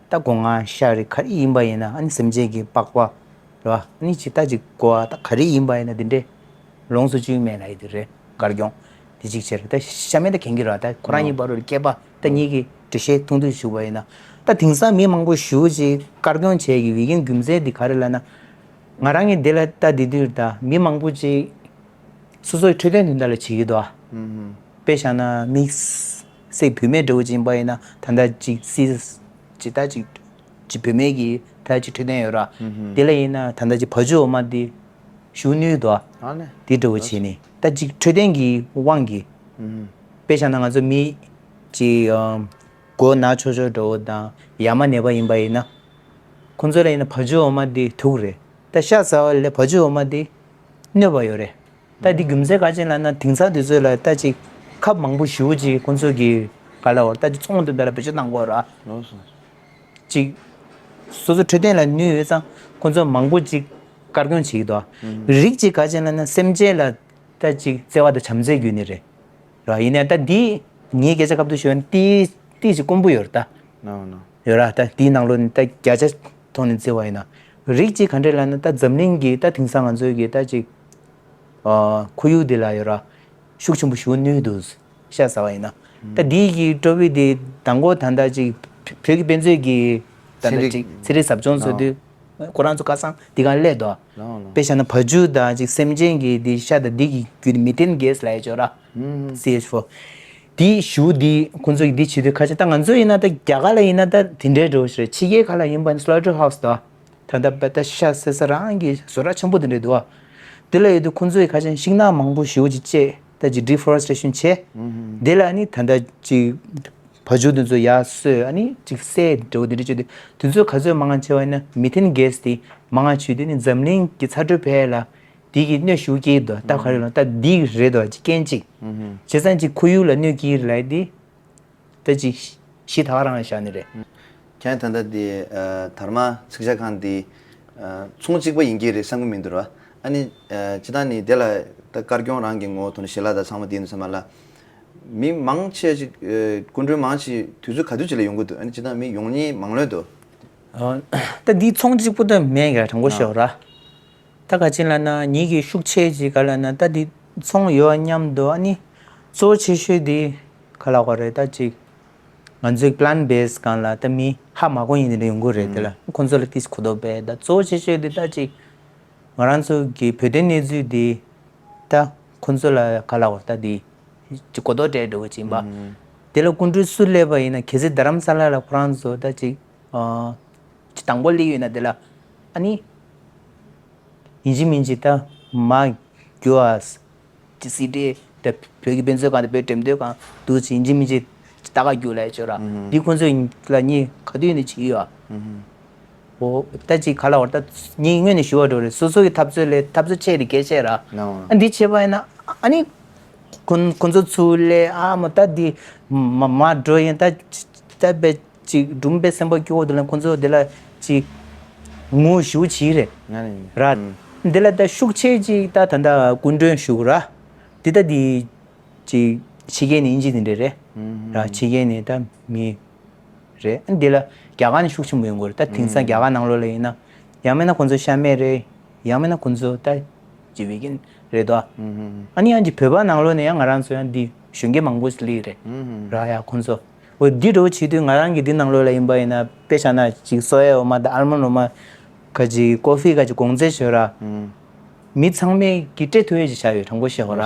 ད་སྒོ་ང་ཤ་རེད་ག་རེ་ཡིན་པ་ཡིན་ན་ཨ་ནི་སེམས་ཅན་གྱི་པགས་པ། ར་ཨ་ནི་ཅིག་ད་ཅིག་གོ་བ་ད་ག་རེ་ཡིན་པ་ཡིན་ན་དེ་འདྲས་ལོངས་སུ་སྤྱོད་མེད་ལ་ཡི་དེ་རེད་དཀར་སྐྱོང་། དེ་ཅིག་བྱས་རེད་ད་ཤ་མེད་ད་གན་གི་ར་ད་ཁོ་རང་གཉིས་བར་རུ་སྐྱེས་པ་ད་གཉིས་ཀྱི་འགྲེལ་བཤད་ཐུང་ཐུང་ཞུ་བ་ཡིན་ན། ད་དེང་སང་མི་མང་པོ་ཞུ་ཅིག་དཀར་སྐྱོང་བྱས་ཀྱི་vegan་རྒྱུ་མཚན་དེ་ག་རེ་ལབ་ན། ང་རང་གི་དེ་ལ་ད་དེ་དུས་ད་མི་མང་པོ་ཅིག་སོ་སོའི་འཕྲོད་བསྟེན་དོན་དག་ལ་བྱེད་ཀྱི་འདུག་ཨ། དཔེ་བཞག་ན་དམིགས་བསལ་བུད་མེད་འདྲ་བོ་ཅིག་ཡིན་པ་ཡིན་ན་ད་ལྟ་ཅིག་སི་ཅིག་ད་ཅིག་ཅིག་བུད་མེད་ཀྱི་ད་ཅིག་འཕྲོད་བསྟེན་ཡོད་ར། དེ་ལ་ཡིན་ན་ད་ལྟ་ཅིག་བ་ཕྱུགས་འོ་མ་དེ་ཞུ་ནུས་འདུག་ཨ། དེ་འདྲ་བོ་བྱས་ནས་ད་ཅིག་འཕྲོད་བསྟེན་གྱི་དབང་གིས། དཔེ་བཞག་ན་ང་ཚོ་མི་ཅིག་མགོ་ན་ཆོག་ཆོག་འདྲ་བོ་དང་ཡ་མ་ནད་པ་ཡིན་པ་ཡིན་ན། ཁོང་ཚོ་ལ་ཡིན་ན་བ་ཕྱུགས་འོ་མ་དེ་དུག་རེད། ད་ཤ་ཟ་བ་ལས་བ་ཕྱུགས་འོ་མ་དེ་གནོད་པ་ཡོད་རེད། ད་འདི་རྒྱུ་མཚན་ག་ཅིག་ལབ་ན་དེང་སང་དུས་ཚོད་ལ་ད་ཅིག་ཁབ་མང་པོ་ཞེ་པོ་ཅིག་ཁོང་ཚོ་གི་ག་ལ་བར་ད་ཅིག་ཚོང་དེ་འདྲ་ལ་བེད་སྤྱོད་གནང་དགོས་ར། ལགས་སོ། ཅིག་སོ་སོ་འཕྲོད་བསྟེན་ལ་ནུས་ཡོད་ཙང་ཁོང་ཚོ་མང་པོ་ཅིག་དཀར་སྐྱོང་བྱེད་ཀྱི་འདུག་ཨ། རིགས་ཅིག་ག་ཅིག་ལབ་ན་སེམས་ཅན་ལ་ད་ཅིག་བརྩེ་བ་དང་བྱམས་བརྩེ་བརྒྱུད་ནི་རེད། ར་ཡིན་ནའི་ད་འདི་ངའི་སྐད་ཆ་སྐབས་དུ་ཞུ་ན་ཏི་ཏི་ཅིག་དཀོན་པོ་ཡོད་རེད་ད། ཡོད་ར་ད་འདིའི་ནང་ལོགས་ནས་ད་བརྒྱ་ཆ་ཐོག་ནས་བརྩི་བ་ཡིན་ན། རིགས་གཅིག་ག་འདྲས་ལབ་ན་ད་འཛམ་གླིང་གི་ད་དེང་སང་ང་ཚོའི་གི་ད་ཅིག་ཨ་ཁོར་ཡུག་འདི་ལ་ཡོད་ར་ཤུགས་ཆེན་པོ་ཞུ་ནུས་འདུག་ཤ་ཟ་བ་ཡིན་ན། ད་འདིའི་གི་སྤྲོ་བའི་དེ་དང་པོ་ད་ད་ཅིག་བོད་ཀྱི་དཔེ་མཛོད་ཀྱི་ད་ད་ཅིག་ཚན་རིག་ཟབ་སྦྱོང་བཟོ་དུས་ཁོ་རང་ཚོ་ཁ་སང་འདི་ག་སླེབས་འདུག་དཔེ་བཞག་ན་བ་ཕྱུགས་དང་ཅིག་སེམས་ཅན་གྱི་འདི་ཤ་དང་འདི་གི་རྒྱུད་མི་ཐན་གེ་སི་ལབ་ཡ་ཅིག་ཡོད་ར། སི་ཨེཆ་ཕོར། དེའི་གཞུག་དེ་ཁོང་ཚོ་གིས་དེ་བྱེད་དུས་ཁ་ཆེ་ད་ང་ཚོ་ཡིན་ན་ད་རྒྱ་གར་ལ་ཡིན་ན་ད་དེ་འདྲའི་འགྲོ་ཞིག་རེད། ཕྱི་རྒྱལ་ཁག་ལ་ཡིན་པ་ན་སློ་ཊར་ཧའུ་སི་ད་ད་ད་པ་ད་ཤ་བསད་ས་རང་གི་བཟོ་གྲྭ་ཆེན་པོ་དེ་འདྲ་འདུག་ཨ། དེ་ལ་ཡོད་དུས་ཁོང་ཚོས་ཁ་ཆེན་ཤིང་ནགས་མང་པོ་ཞེ་པོ་ཅིག་བཅད། ད་ཅིག་ཌི་ཕོ་རེ་སི་ཊེ་ཤན་བྱས། དེ་ལ་ནི་ད་ལྟ་ཅིག་བ་ཕྱུགས་དེ་ཚོ་ཡར་གསོས། ཨ་ནི་ཅིག་སའི་འདྲ་བོ་དེ་འདྲ་བྱས་དུས་དེ་ཚོས་ག་ཚོད་མང་ང་བྱས་པ་ཡིན་ན་མི་ཐན་གྷེ་སི་དེ་མང་ང་བྱས་དུས་ནི་འཛམ་གླིང་གི་ཚ་དྲོད་འཕེལ་ལ་དེ་གིས་གནོད་ཞེ་པོ་སྐྱེལ་གྱི་འདུག་ད་ག་རེ་ལབ་ན་ད་འདི་རེད་འདུག་ཅིག་རྐྱེན་གཅིག་བྱས་ཙང་ཅིག་ཁོར་ཡུག་ལ་གནོད་ཀྱི་རེད་ལབ་དེ། ད་ཅིག་གཞི་ད་ག་རང་ལ་བཞག་ནི་རེད། ཁྱེད་ད་ལྟ་འདི་ཨ་དར་མ་ཚིག་ཇ་ཁང་འདི་ཨ་ཚོང་གཅིག་པ་ཡིན་གྱི་རེད་བསམ་གྱི་མི་འདུག་ར། ཨ་ནི་ཨ་སྤྱིར་བཏང་ནི་དེ་ལ་ད་དཀར་སྐྱོང་རང་གི་ངོ་བོ་དོན་ཞལ་ལག་དང་ཚང་མ་འདི་ནི་ཚང་མ་ལ་མི་མང་ཆེ་ཅིག་ཨ་སྐུ་མགྲོན་མང་ཆེ་དུས་ཚོད་ག་དུས་ཅིག་ལ་ཡོང་གི་འདུག་ཨ་ནི་སྤྱིར་བཏང་མི་ཡོང་མཁན་མང་ལོས་འདུག་ཨ་ད་འདི་ཚོང་གཅིག་པུ་ད་མེད་ག་དྲང་པོ་ཤོད་ར། ད་ག་ཅི་ལབ་ན་ཉིད་ཀྱི་ཤུགས་ཆེ་ཅིག་ག་ལབ་ན་ད་འདི་ཚོང་ཡོད་མཉམ་དུ་ཨ་ནི་གཙོ་བོ་ཆེ་ཤོས་འདི་ག་ལབ་དགོས་རེད། ད་ཅིག་ང་ཚོའི་པི་ལན་བེ་སི་སྒང་ལ་ད་མི་ཧ་མ་གོ་མཁན་དེ་འདྲ་ཡོང་གི་རེད། དེ་ལ་ཁོང་ཚོ་ལ་ཏིས་གོ་རྟོགས་སྤེལ། ད་གཙོ་བོ་ཆེ་ཤོས་འདི་ད་ཅིག་ང་རང་ཚོ་གི་བོད་དོན་གནས་ཚུལ་འདི་ད་ཁོང་ཚོ་ལ་ག་ལབ་དགོས་རེད། ད་འདི་ཅིག་གོ་རྟོགས་སྤྲད་འགྲོ་གི་ཅིག་ཡིན་པ། དེ་ལ་སྐུ་མགྲོན་སུ་སླེབས་པ་ཡིན་ན་གལ་སྲིད་རྡ་རམ་ས་ལ་ལ་ཁོ་རང་ཚོ་ད་ཅིག་ཨ་ཅིག་དང་པོ་སླེབས་ཡོད་ན་དེ་ལ་ཨ་ནི། ཡིན་གཅིག་མིན་གཅིག་ད་མ་རྒྱུ་ཨ། ཅི་སི་ཏི་ད་བོད་ཀྱི་དཔེ་མཛོད་ཁང་དང་བོད་འགྲེམས་སྟོན་ཁང་འདུག་ཅིག་ཡིན་གཅིག་མིན་གཅིག་ད་ག་རྒྱུ་ལས་ཆོག་ར། འདི་ཁོང་ཚོ་ལ་ངས་ག་དུས་ནས་བྱེད་ཡོད་ཨ། འོ་ད་ཅིག་ག་ལ་བར་ད་ངས་སྔོན་ནས་ཞུ་བ་འགྲོ་རེད། སོ་སོ་གི་འཐབ་རྩོད་ལས་འཐབ་རྩོད་ཆེ་རེད་གལ་ཆེ་ར། ཨ་འདི་བྱས་པ་ཡིན་ན་ཨ་ནི་ཁོང་ཁོང་ཚོ་ཚུར་ལས་ཨ་མ་ད་འདི་མ་མ་འགྲོ་ཡིན་ད་ད་བས། ཅིག་སྒྲུང་དཔེ་སེམས་པ་སྐྱོ་བོ་དེ་ལ་ཁོང་ཚོ་དེ་ལ་ཅིག་ངོ་ཞུ་བྱེད་རེད། ང་ནི་ར། ཨུམ། དེ་ལ་ད་ཤུགས་ཆེ་ཅིག་ད་ད་ད་སྐུ་མགྲོན་ཞུ་ར། དེ་ད་དེ་ཅིག་ཕྱི་རྒྱལ་ནས་ཡིན་གཅིག་དེ་འདྲ་རེད། ཨུམ། ར་ཕྱི་རྒྱལ་ནས་ད་མི་རེད། དེ་ལ་རྒྱ་གར་ནས་ཤུགས་ཆེན་པོ་ཡོང་གི་རེད། ད་དེང་སང་ཨུམ། རྒྱ་གར་ནང་ལོགས་ལ་ཡིན་ན་ཡང་མིན་ན་ཁོང་ཚོ་ཤ་མེད་རེད། ཡང་མིན་ན་ཁོང་ཚོ་ད་ཅི་བི་གིན་རེད་དོ། ཨ་ནི་ཡང་ཅིག་བོད་པ་ནང་ལོགས་ནས་ཡང་ང་རང་ཚོ་ཡང་འདི་གཞོན་སྐྱེས་མང་པོ་ཞིག་སླེབས་རེད། ར་ཡ་ཁོང་ཚོ་འོ་འདི་འདྲ་བོ་བྱེད་དུས་ང་རང་གི་འདི་ནང་ལོགས་ལ་ཡིན་པ་ཡིན་ན་དཔེ་བཞག་ན་ཅིག་སོ་ཡ་འོ་མ་དང་ཨལ་མོན་ཌི་འོ་མ་ག་ཅིག་ཀོ་ཧྥི་ག་ཅིག་གོང་ཚད་ཞོ་ར། མི་ཚང་མས་ཀྱི་སྤྲད་ཐུབ་ཡས་ཅིག་བྱ་ཡོད་དྲང་པོ་བཤད་ཧོ་ར།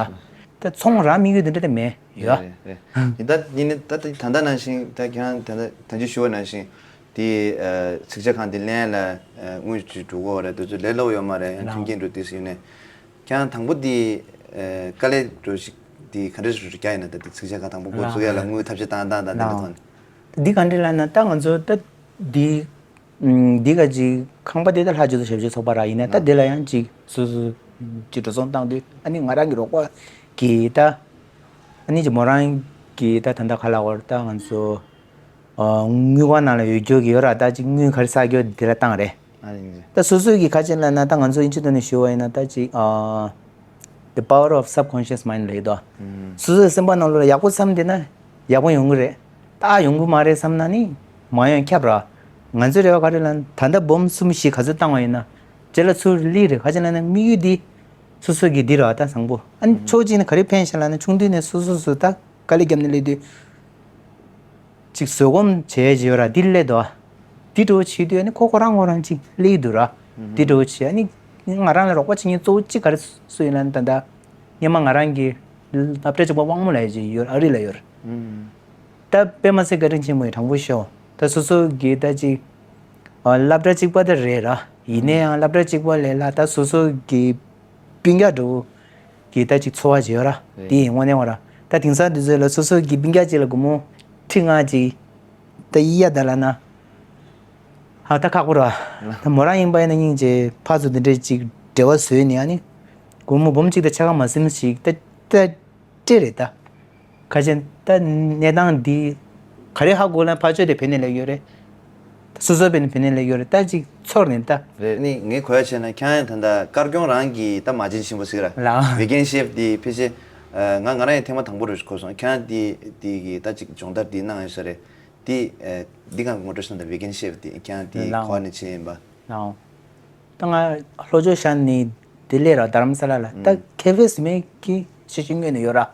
ད་ཚོང་ར་དམིགས་ཡུལ་འདི་འདྲ་དེ་མེད་ཡོད། རེད་རེད། ཡིན་ད་ཡིན་ནི་ད་ད་ད་ནང་བཞིན་ད་ཁྱེད་རང་ད་ད་ད་ཅི་ཞུ་བ་ནང་བཞིན། དེ་ཚིག་ཇ་ཁང་དེ་ལེན་ལ་དངུལ་ཅིག་འགྲོ་གི་རེད། དེ་ཚོ་ལས་སླ་པོ་ཡོད་མ་རེད། ཡང་མཐུན་རྐྱེན་འགྲོ་དུས་ཟིན་ནས་ཁྱེད་རང་དང་པོ་དེ་དཀའ་ལས་འགྲོ་ཞིག་དེ་ག་འདྲ་ཞིག་རྒྱག་ཡིན་ན། ད་དེ་ཚིག་ཇ་ཁང་དང་པོ་འགོ་ཚུགས་ཡ་ལ་དངུལ་ཐབས་ཤེས་བཏང་བཏང་དང་དེ་འདྲ་ཐོན། འདི་ག་འདྲ་ལབ་ན་ད་ང་ཚོ་ད་འདི་འདི་ག་ཅིག་ཁང་པ་དེ་ད་ལྷ་ཆོས་དང་ཞབས་ཕྱི་ཚོགས་པ་ར་ཡིན་ན་ད་དེ་ལ་ཡང་ཅིག་སོ་སོ་ཅིག་འགྲོ་སོང་བཏང་དུས་ཨ་ནི་ང་རང་གི་རོགས་པ་གིས་ད་ཨ་ནི་ཅིག་མོ་རང་གིས་ད་ད་ད་ག་ལ་བར་ད་ང་ཚོ། དངུལ་ཁང་ནང་ལ་ཡོད་རྒྱུ་གི་ཡོད་ར། ད་ཅིག་དངུལ་ག་རེ་བསགས་རྒྱུ་དེ་ལ་བཏང་རེད། ཨ་ནི་ད་སོ་སོའི་གི་ཁ་ཆེན་ལ་ན་ད་ང་ཚོ་ཨིན་ཇི་ཐོག་ནས་ཞུ་བ་ཡིན་ན་ད་ཅིག་The power of subconscious mind ལབ་ཡོད་དོ། སོ་སོའི་སེམས་པ་ནང་ལོགས་ལ་ཡག་པོ་བསམ་བསྡད་ན་ཡག་པོ་ཡོང་གི་རེད། ད་ཡོང་གི་མ་རེད་བསམ་ན་ནི་མ་ཡོང་ཁྱབ་ར། ང་ཚོའི་རེ་བ་ག་རེ་ལབ་ན་ད་ལྟ་སྦོམ་གསུམ་བཞི་ག་ཚོད་བཏང་བ་ཡིན་ན་རྗེས་ལ་ཚུར་སླེབས་རེད། ཁ་ཆེན་ལ་ན་དམིགས་ཡུལ་འདི་སོ་སོ་གི་འདི་ར་ད་བཟང་པོ། ཨ་ནི་ཕྱོགས་གཅིག་ནས་ག་རེ་ཕན་ཤག་ལབ་ན་ཆུང་དུས་ནས་སོ་སོ་སོ་ད་དཀའ་ལས་བརྒྱབ་ནས་སླེབས་དུས། ཅིག་བཟོད་སྒོམ་བྱས་བྱས་ཡོད་ར་འདི་སླེབས་འདུག་ཨ། འདི་འགྲོ་བྱེད་དུས་ཨ་ནི་ཁོ་ཁོ་རང་ཁོ་རང་ཅིག་སླེབས་འདུག་ར། འདི་འགྲོ་བྱེད་ཨ་ནི་ང་རང་ལ་རོགས་པ་བྱེད་མཁན་གཙོ་བོ་གཅིག་ག་རེ་སུ་ཡིན་ལབ་ན་ད་ལྟ་སྔོན་མ་ང་རང་གི་སློབ་གྲྭ་གཅིག་པ་དབང་མོ་ལབ་ཡ་ཅིག་ཡོད་ཨ་རི་ལ་ཡོད་ར། ད་དཔེ་མ་སྲིད་བཀའ་དྲིན་ཆེན་པོ་ཡིན་དྲང་པོ་ཤོད། ད་སོ་སོ་གི་ད་ཅིག་སློབ་གྲྭ་གཅིག་པ་ད་རེད་ར། ཡིན་ནའི་ཡང་སློབ་གྲྭ་གཅིག་པ་ལས་ལ་ད་སོ་སོ་གི་སྤུན་ཀྱག་འདྲ་བོ་གི་ད་ཅིག་འཚོ་བ་བྱེད་ཡོད་ར། རེད། དེ་ཡིན་དངོས་གནས་ངོ་ར། ད་དེང་སང་དུས་ཚོད་ལ་སོ་སོ་གི་སྤུན་ཀྱག་ཅིག་ལ་སྒོར་མོ་ཁྲི་ལྔ་ཅིག་ད་ཡི་ཡ་ད་ལ་ན། ཧ་ད་ཁག་པོ་ར། ད་མོ་རང་ཡིན་པ་ཡིན་ན་སྙིང་རྗེ་ཕར་ཚུར་འདི་འདྲས་ཅིག་འབྲེལ་བ་བཟོས་ནས་ཨ་ནི། སྒོར་མོ་སྦོམ་ཅིག་ད་ཆ་ག་མ་ཟིན་ཞིག་ད་ད། སྤྲད་རེད་ད། ཁ་ཆེན་ད་གནས་སྟངས་འདི་ག་རེ་ཧ་གོ་ལ་ཕར་ཕྱོགས་དེ་བེད་ནས་ལས་ཡོད་རེད། སོ་སོ་བེད་ནས་བེད་ནས་ལས་ཡོད་རེད་ད་ཅིག་ཚོར་ནས་ད། རེད་ནི་ངས་གོ་ཡ་བྱས་ན་ཁྱེད་རང་ད་ལྟ་དཀར་སྐྱོང་རང་གི་ད་མ་བྱན་ཆེན་པོ་ཟིག་ར། ལགས། Vegan Chef འདི་ཕལ་ཆེར་ང་ང་རང་ཡང་ཐེངས་མ་དང་པོ་རེད་གོ་སོང་། ཁྱེད་རང་འདི་འདི་གི་ད་ཅིག་སྦྱོང་བརྡར་འདི་གནང་ཡོད་ས་རེད། འདི་འདི་གང་ངོ་སྤྲོད་གནང་དང་Vegan Chef འདི་ཁྱེད་རང་འདི་ལགས། ག་བ་ནས་ཕྱིན་ཡིན་པ། ལགས། ད་ང་ལྷོ་ཕྱོགས་ཤར་ནས་ལྡི་ལི་ར་རྡ་རམ་ས་ལ་ལ་ད་ཁེ་ཧྥེ་ཟེར་མཁན་གྱི་ཤེས་བྱ་དངོས་ནས་ཡོད་ར།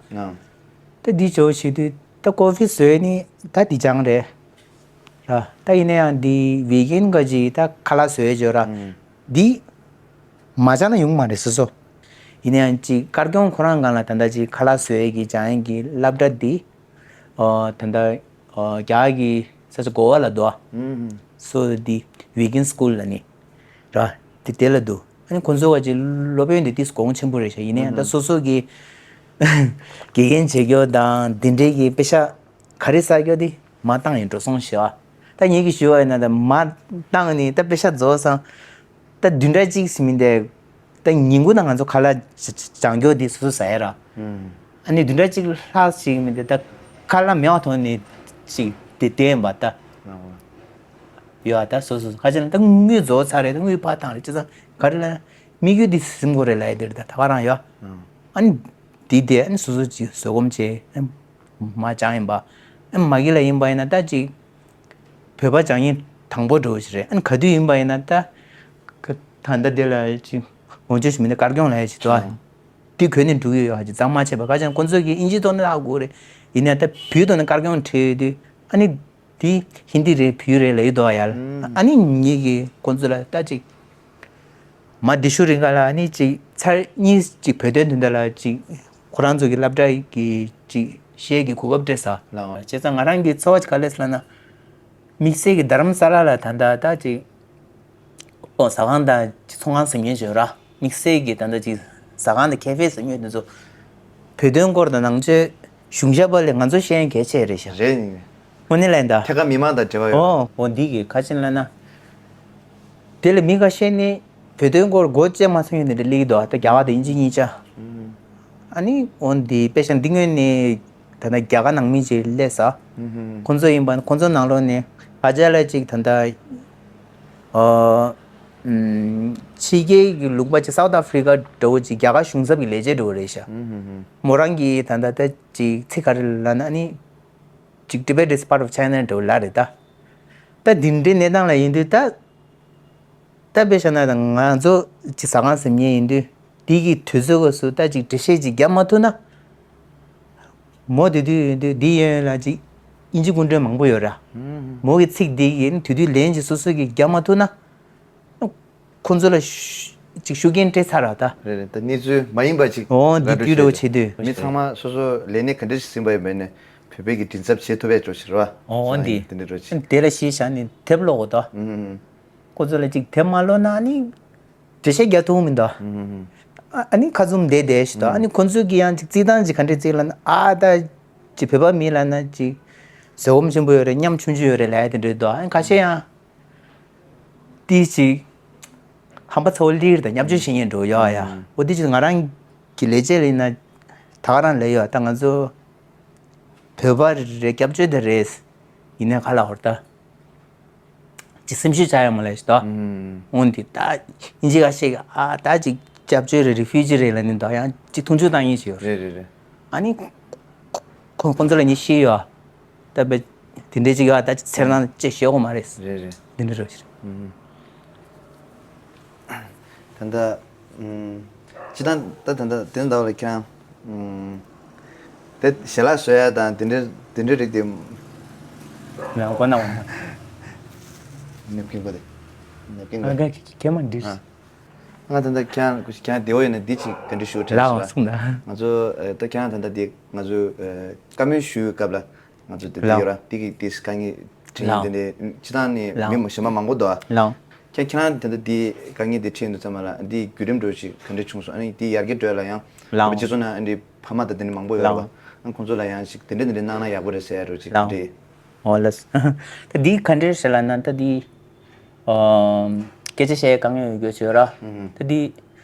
ད་འདི་ཇོ་བྱེད་དུས་ད་ཀོ་ཧྥི་བཟོས་ནི་ད་འདི་ཅང་རེད་ར། ད་ཡིན་ན་ཡང་འདི་བི་གིན་ག་ཅིག་ད་ཁ་ལག་བཟོས་ཇོ་ར། འདི་མ་ཅང་ན་ཡོང་མ་རེད་སོ་སོ། ཡིན་ན་ཡང་ཅིག་དཀར་སྐྱོང་ཁོ་རང་སྒང་ལ་ད་ད་ཅིག་ཁ་ལག་བཟོས་ཀྱི་ཅང་ཡིན་གྱི་སློབ་གྲྭ་འདི་ད་ད་རྒྱ་གི་ས་ཆ་གོ་བ་ལ་འདུག་ཨ། སོ་འདི་བི་གིན་སི་ཀུལ་ལ་ནི། ར། དེ་དེ་ལ་འདུག་ཨ་ནི་ཁོང་ཚོ་བ་ཅིག་སློབ་དཔོན་དེ་ཏིས་གོང་ཆེན་པོ་རེད་ཤག་ཡིན་ནའི་ད་སོ་སོ་གི་དགེ་རྒན་བྱེད་རྒྱུ་དང་དེ་འདྲའི་གི་དཔེ་ཤག་ག་རེ་ཟ་རྒྱུ་དེ་མ་བཏང་ཡིན་འགྲོ་སོང་ཞེས་བ། ད་ངེད་ཀྱི་ཞུ་བ་ཡིན་ན་ད་མ་བཏང་ནི་ད་དཔེ་ཤག་རྫོགས་སང་། ད་བདུན་ཕྲག་གཅིག་ཟིན་མིན་དེ། ད་ཉིན་གུང་ན་ང་ཚོ་ཁ་ལག་བྱ་བྱ་རྒྱུ་དེ་སོ་སོ་ཟ་ཡ་ར། ཨ་ནི་བདུན་ཕྲག་གཅིག་ལྷག་ཞིག་མིན་དེ་ད་ཁ་ལག་མེད་པ་ཐོན་ནི་ཞིག་དེ་བསྟན་པ་ད། ཡོད་ཨ་ད་སོ་སོ་ཁ་ཅིག་ན་ད་དངུལ་རྫོགས་ཚར་རེད། ད་དངུལ་ཕར་བཏང་རེད། བྱས་ཙང་ག་རེ་ལ་དམིགས་ཡུལ་འདི་ཟིན་དགོས་རེད་ལབ་ཡ་དེ་རེད། ད་ད་ག་རང་ཡོད། ཨ་ནི་འདི་དེ་ཨ་ནི་སོ་སོ་ཅིག་བཟོད་སྒོམ་བྱས་ཨ་ནི་མ་བྱང་ཡིན་པ། ཨ་ནི་མ་གི་ལ་ཡིན་པ་ཡིན་ན་ད་ཅིག་བོད་པ་སྦྱང་ཡིན་དང་པོ་འགྲོ་ཞིག་རེད། ཨ་ནི་ག་དུས་ཡིན་པ་ཡིན་ན་ད་ད་ད་ལྟ་དེ་ལ་ཅིག་ངོ་སྤྲོད་ཞུ་མི་ནི་དཀར་སྐྱོང་ལ་ཡ་ཅིག་འདུག་ཨ། དེ་གོན་ནས་འགྲོ་གི་ཡོད་ཨ་ཅིག་གཙང་མ་བྱས་པ་ག་ཅང་ཁོ་ཚོ་གི་ཨིན་ཇི་ཐོག་ནས་ཧ་གོ་རེད། ཡིན་ན་ད་བོད་ཐོག་ནས་དཀར་སྐྱོང་ཁྲིད་དུས་ཨ་ནི། དེ་ཧིན་དི་རེད་བོད་ཡིག་རེད་ལབ་ཡོད་དོ་ཡ། ཨ་ནི་ངེད་ཀྱིས་ཁོང་ཚོ་ལ་ལྟ་ཅིག་མ་དེ་ཤུ་རིང་ག་ལ་ཨ་ནི་ཅིག་ཚར་གཉིས་ཅིག་བོད་དོན་དོན་དག་ལ་ཅིག་ཁོ་རང་ཚོ་གི་སློབ་གྲྭ་གི་ཅིག་བཤད་ཀྱི་གོ་སྐབས་སྤྲད་ས་ལ་བྱས་ཙང་ང་རང་གི་ཚོར་བ་ཅིག་ག་ལས་ལབ་ན། དམིགས་བསལ་གྱི་རྡ་རམ་ས་ལ་ལ་ད་ལྟ་ད་ཅིག་ཨོ་ཟ་ཁང་དང་ཅིག་ཚོང་ཁང་ཟེར་མཁན་ཅིག་ཡོད་ར། དམིགས་བསལ་གྱི་ད་ལྟ་ཅིག་ཟ་ཁང་དང་ཁེ་ཧྥེ་ཟེར་མཁན་དེ་ཚོ་བོད་དོན་སྐོར་དང་ནང་ཆོས་གཞུང་ཞབས་པ་ལས་ང་ཚོ་ཤེས་ཡོན་གལ་ཆེ་རེད་ཤག་རེད། དངོས་གནས་ལན་ད། ཐད་ཀར་མི་མང་དང་འབྲེལ་བ་ཡོད། ཨོ་ཨོ་འདི་གི་ཁ་ཆེན་ལ་ན། དེ་ལ་མི་ཁ་ཤས་ནི་བོད་དོན་སྐོར་སྒོ་བཅད་མ་སོང་ཡོད་ནི་རེ་ལིག་དོ་ད་རྒྱ་གར་དང་དབྱིན་ཇི་གཉིས་ཆ། ཨ་ནི་འོན་ཏེ་དཔེ་ཤ་འདི་ངོས་ནས་ད་ལྟ་རྒྱ་གར་ནང་མི་ཅིག་སླེབས་ས། ཁོང་ཚོ་ཡིན་པ་ཁོང་ཚོ་ནང་ལོགས་ནས་ཨ་ཅག་ལ་ཅིག་ད་ལྟ་ཨ་ཕྱི་རྒྱལ་གྱི་ལུང་པ་ཅིག་སའུ་ཐི་ཨ་ཕི་རི་ཀ་འདྲ་བོ་ཅིག་རྒྱ་གར་གཞུང་ཚབ་ཀྱི་ལས་བྱེད་འདྲ་བོ་རེད་ཤག་མོ་རང་གིས་ད་ལྟ་ད་ཅིག་ཚིག་ག་རེ་ལབ་ན་ཨ་ནི་ཅིག་Tibet is part of China འདྲ་བོ་ལབ་རེད་ད། ད་འདི་འདྲའི་གནས་སྟངས་ལ་ཡིན་དུས་ད། ད་དཔེ་བཞག་ན་ད་ང་ཚོ་ཅིག་ཟ་ཁང་ཟིན་མཁན་ཡིན་དུས་དེ་གི་དུས་ཚོད་སྐབས་སུ་ད་ཅིག་འགྲེལ་བཤད་ཅིག་རྒྱབ་མ་ཐུབ་ན། མོ་དེ་དུས་ཡིན་དུས་འདི་ཡོན་ལ་ཅིག་དབྱིན་ཇི་སྐུ་མགྲོན་མང་པོ་ཡོད་ར། མོ་གི་ཚིག་འདི་གི་དུས་དུས་ལན་ཅིག་སོ་སོ་གི་རྒྱབ་མ་ཐུབ་ན། ཁོ་ཚོ་ལ་ཤུ་ཅིག་ཤུགས་རྐྱེན་སྤྲད་ཚར་ར་ད། རེད་རེད། ད་གནས་ཚུལ་མ་ཡིན་པ་ཅིག་ཨོ་འདི་ལབ་འགྲོ་དུས་འདྲ་བོ་བྱེད་དུས། མི་ཚང་མ་སོ་སོ་ལས་གནས་ག་འདྲ་ཞིག་ཟིན་པ་ཡིན་པ་ཡིན་ནའི་བོད་པའི་གི་མགྲིན་ཚབ་བྱེད་ཐུབ་པའི་འགྲོ་ཞིག་རེད་བ། ཨོ་ཨོ་འདི། དེ་འདྲ་འགྲོ་ཞིག་དེ་ལ་གཞི་བཞག་ནས་དེབ་ཀློག་དགོས་དོ། ཁོ་ཚོ་ལ་ཅིག་དེབ་མ་ཀློག་ན་ནི། འགྲེལ་བཤད་རྒྱག་ཐུབ་མི་འདུག་ཨ་ནི་ཁ་བཙུམ་བསྡད་བསྡད་ཞིག་འདུག་ཨ་ནི་ཁོ་ཚོས་ཀྱི་ཡང་ཅིག་རྩིས་སྟངས་ཅིག་ག་འདྲས་རྩིས་ལབ་ན་ཨ་ད་ཅིག་བོད་པ་མི་ལབ་ན་ཅིག་བཟོད་སྒོམ་ཆེན་པོ་ཡོད་རེད། ཉམ་ཆུང་ཆུང་ཡོད་རེད་ལབ་ཡ་དེ་འདྲས་འདུག་ཨ་ནི་ཁ་ཤས་ཡང་ཏིས་ཅིག་ཧམ་པ་ཚ་བོ་ལིར་དང་ཉམ་ཆུང་བྱེད་མཁན་འགྲོ་ཡོད་ཨ་ཡ། འོ་དེ་ཅིག་ང་རང་གི་ལས་བྱེད་ལ་ཡིན་ན་ད་ག་རང་ལས་ཡོད་ད་ང་ཚོ་བོད་པ་རེད་སྐྱབས་བཅོལ་དེ་རེད། ཡིན་ནའི་ཁ་ལ་ཧོར་ད། ཅི་སེམས་ཤུགས་ཆག་ཡོད་མ་ལས་ཤི་ད། ཨུམ། འོན་ཏེ་ད་ཨིན་ཇི་ཁ་ཤས་ཀྱིས་ཨ་ད་ཅིག་སྐྱབས་བཅོལ་རེད་རི་ཕིའུ་ཇི་རེད་ལབ་ནི་ད་ཡང་ཅིག་མཐོང་ཆུང་བཏང་ཡིན་ཞིག་ཡོད་རེད། རེད་རེད་རེད། ཨ་ནི་ཁོ་ཁོ་ཁོང་ཚོ་ལ་ངས་ཤེས་ཡོད། ད་བས་དེ་འདྲས་ཅིག་ཡོད་ད་ཅིག་འཚེར་སྣང་ཅིག་བྱེད་དགོས་མ་རེད། རེད་རེད། དེ་འདྲས་རེད་ཞིག་ཨུམ། ད་ལྟ་ཨུམ། སྤྱི་བཏང་ད་ད་ལྟ་དེ་འདྲ་བ་ལ་ཁྱེད་རང་ཨུམ། དེ་ཞལ་ལག་བཟོ་ཡ་དང་དེ་འདྲའི་དེ་འདྲའི་རིགས་དེ། ང་མགོ་ན་འོང་། ནེབ་ཀིན་གོ་དེ། ནེབ་ཀིན་གོ། ང་ག་གེ་མ་འདྲིས། ང་ད་ལྟ་ཁྱེད་རང་ཁྱེད་རང་བདེ་བོ་ཡོད་ན་འདི་ཅིག་ག་འདྲ་ཞུ་དྲན་ལགས་སོང་ད། ང་ཚོ་ད་ཁྱེད་རང་ད་ལྟ་འདི་ང་ཚོ་བཀའ་མོལ་ཞུ་བའི་སྐབས་ལ་ང་ཚོ་དེ་འདྲ་ཡོད་ར་འདི་གི་དེ་དཀའ་ངལ་དྲན་ཡོད་དེ་འདྲའི་སྤྱི་བཏང་ནས་ལགས། མི་མང་གཞན་པ་མང་པོ་འདུག་ཨ། ལགས། ཁྱེད་ཁྱེད་རང་དེ་འདྲ་འདི་དཀའ་ངལ་འདི་འཕྲད་འདུག་ཙམ་མ་ལ་འདི་བརྒྱུད་རིམ་འགྲོ་ཞིག་ག་འདྲ་བྱུང་སོང་ཨ་ནི་འདི་ཡར་རྒྱས་འགྲོ་ཡ་ལ་ཡང་ལགས། སྤྱི་ཚོགས་ནང་ཨ་འདི་ཕ་མ་དང་དེ་འདྲ་མང་པོ་ཡོད་ར་བ། ལགས། ཨ་ཁོང་ཚོ་ལ་ཡང་ཞིག་དེ་འདྲ་དེ་འདྲ་གནང་ན་ཡག་པོ་རེད་ཟེར་ཡ་འགྲོ་ཞིག་ལགས། འདི། ཨོ་ལགས། ད་འདི་ག་འདྲ་ཞིག་ལབ་ན་ད་འདི། ཨམ། སྐད་ཆ་བཤད་ཡ་དཀའ་ངལ་ཡོད་རྒྱུ་ཞིག་ཡོད་ར། ད་འདི།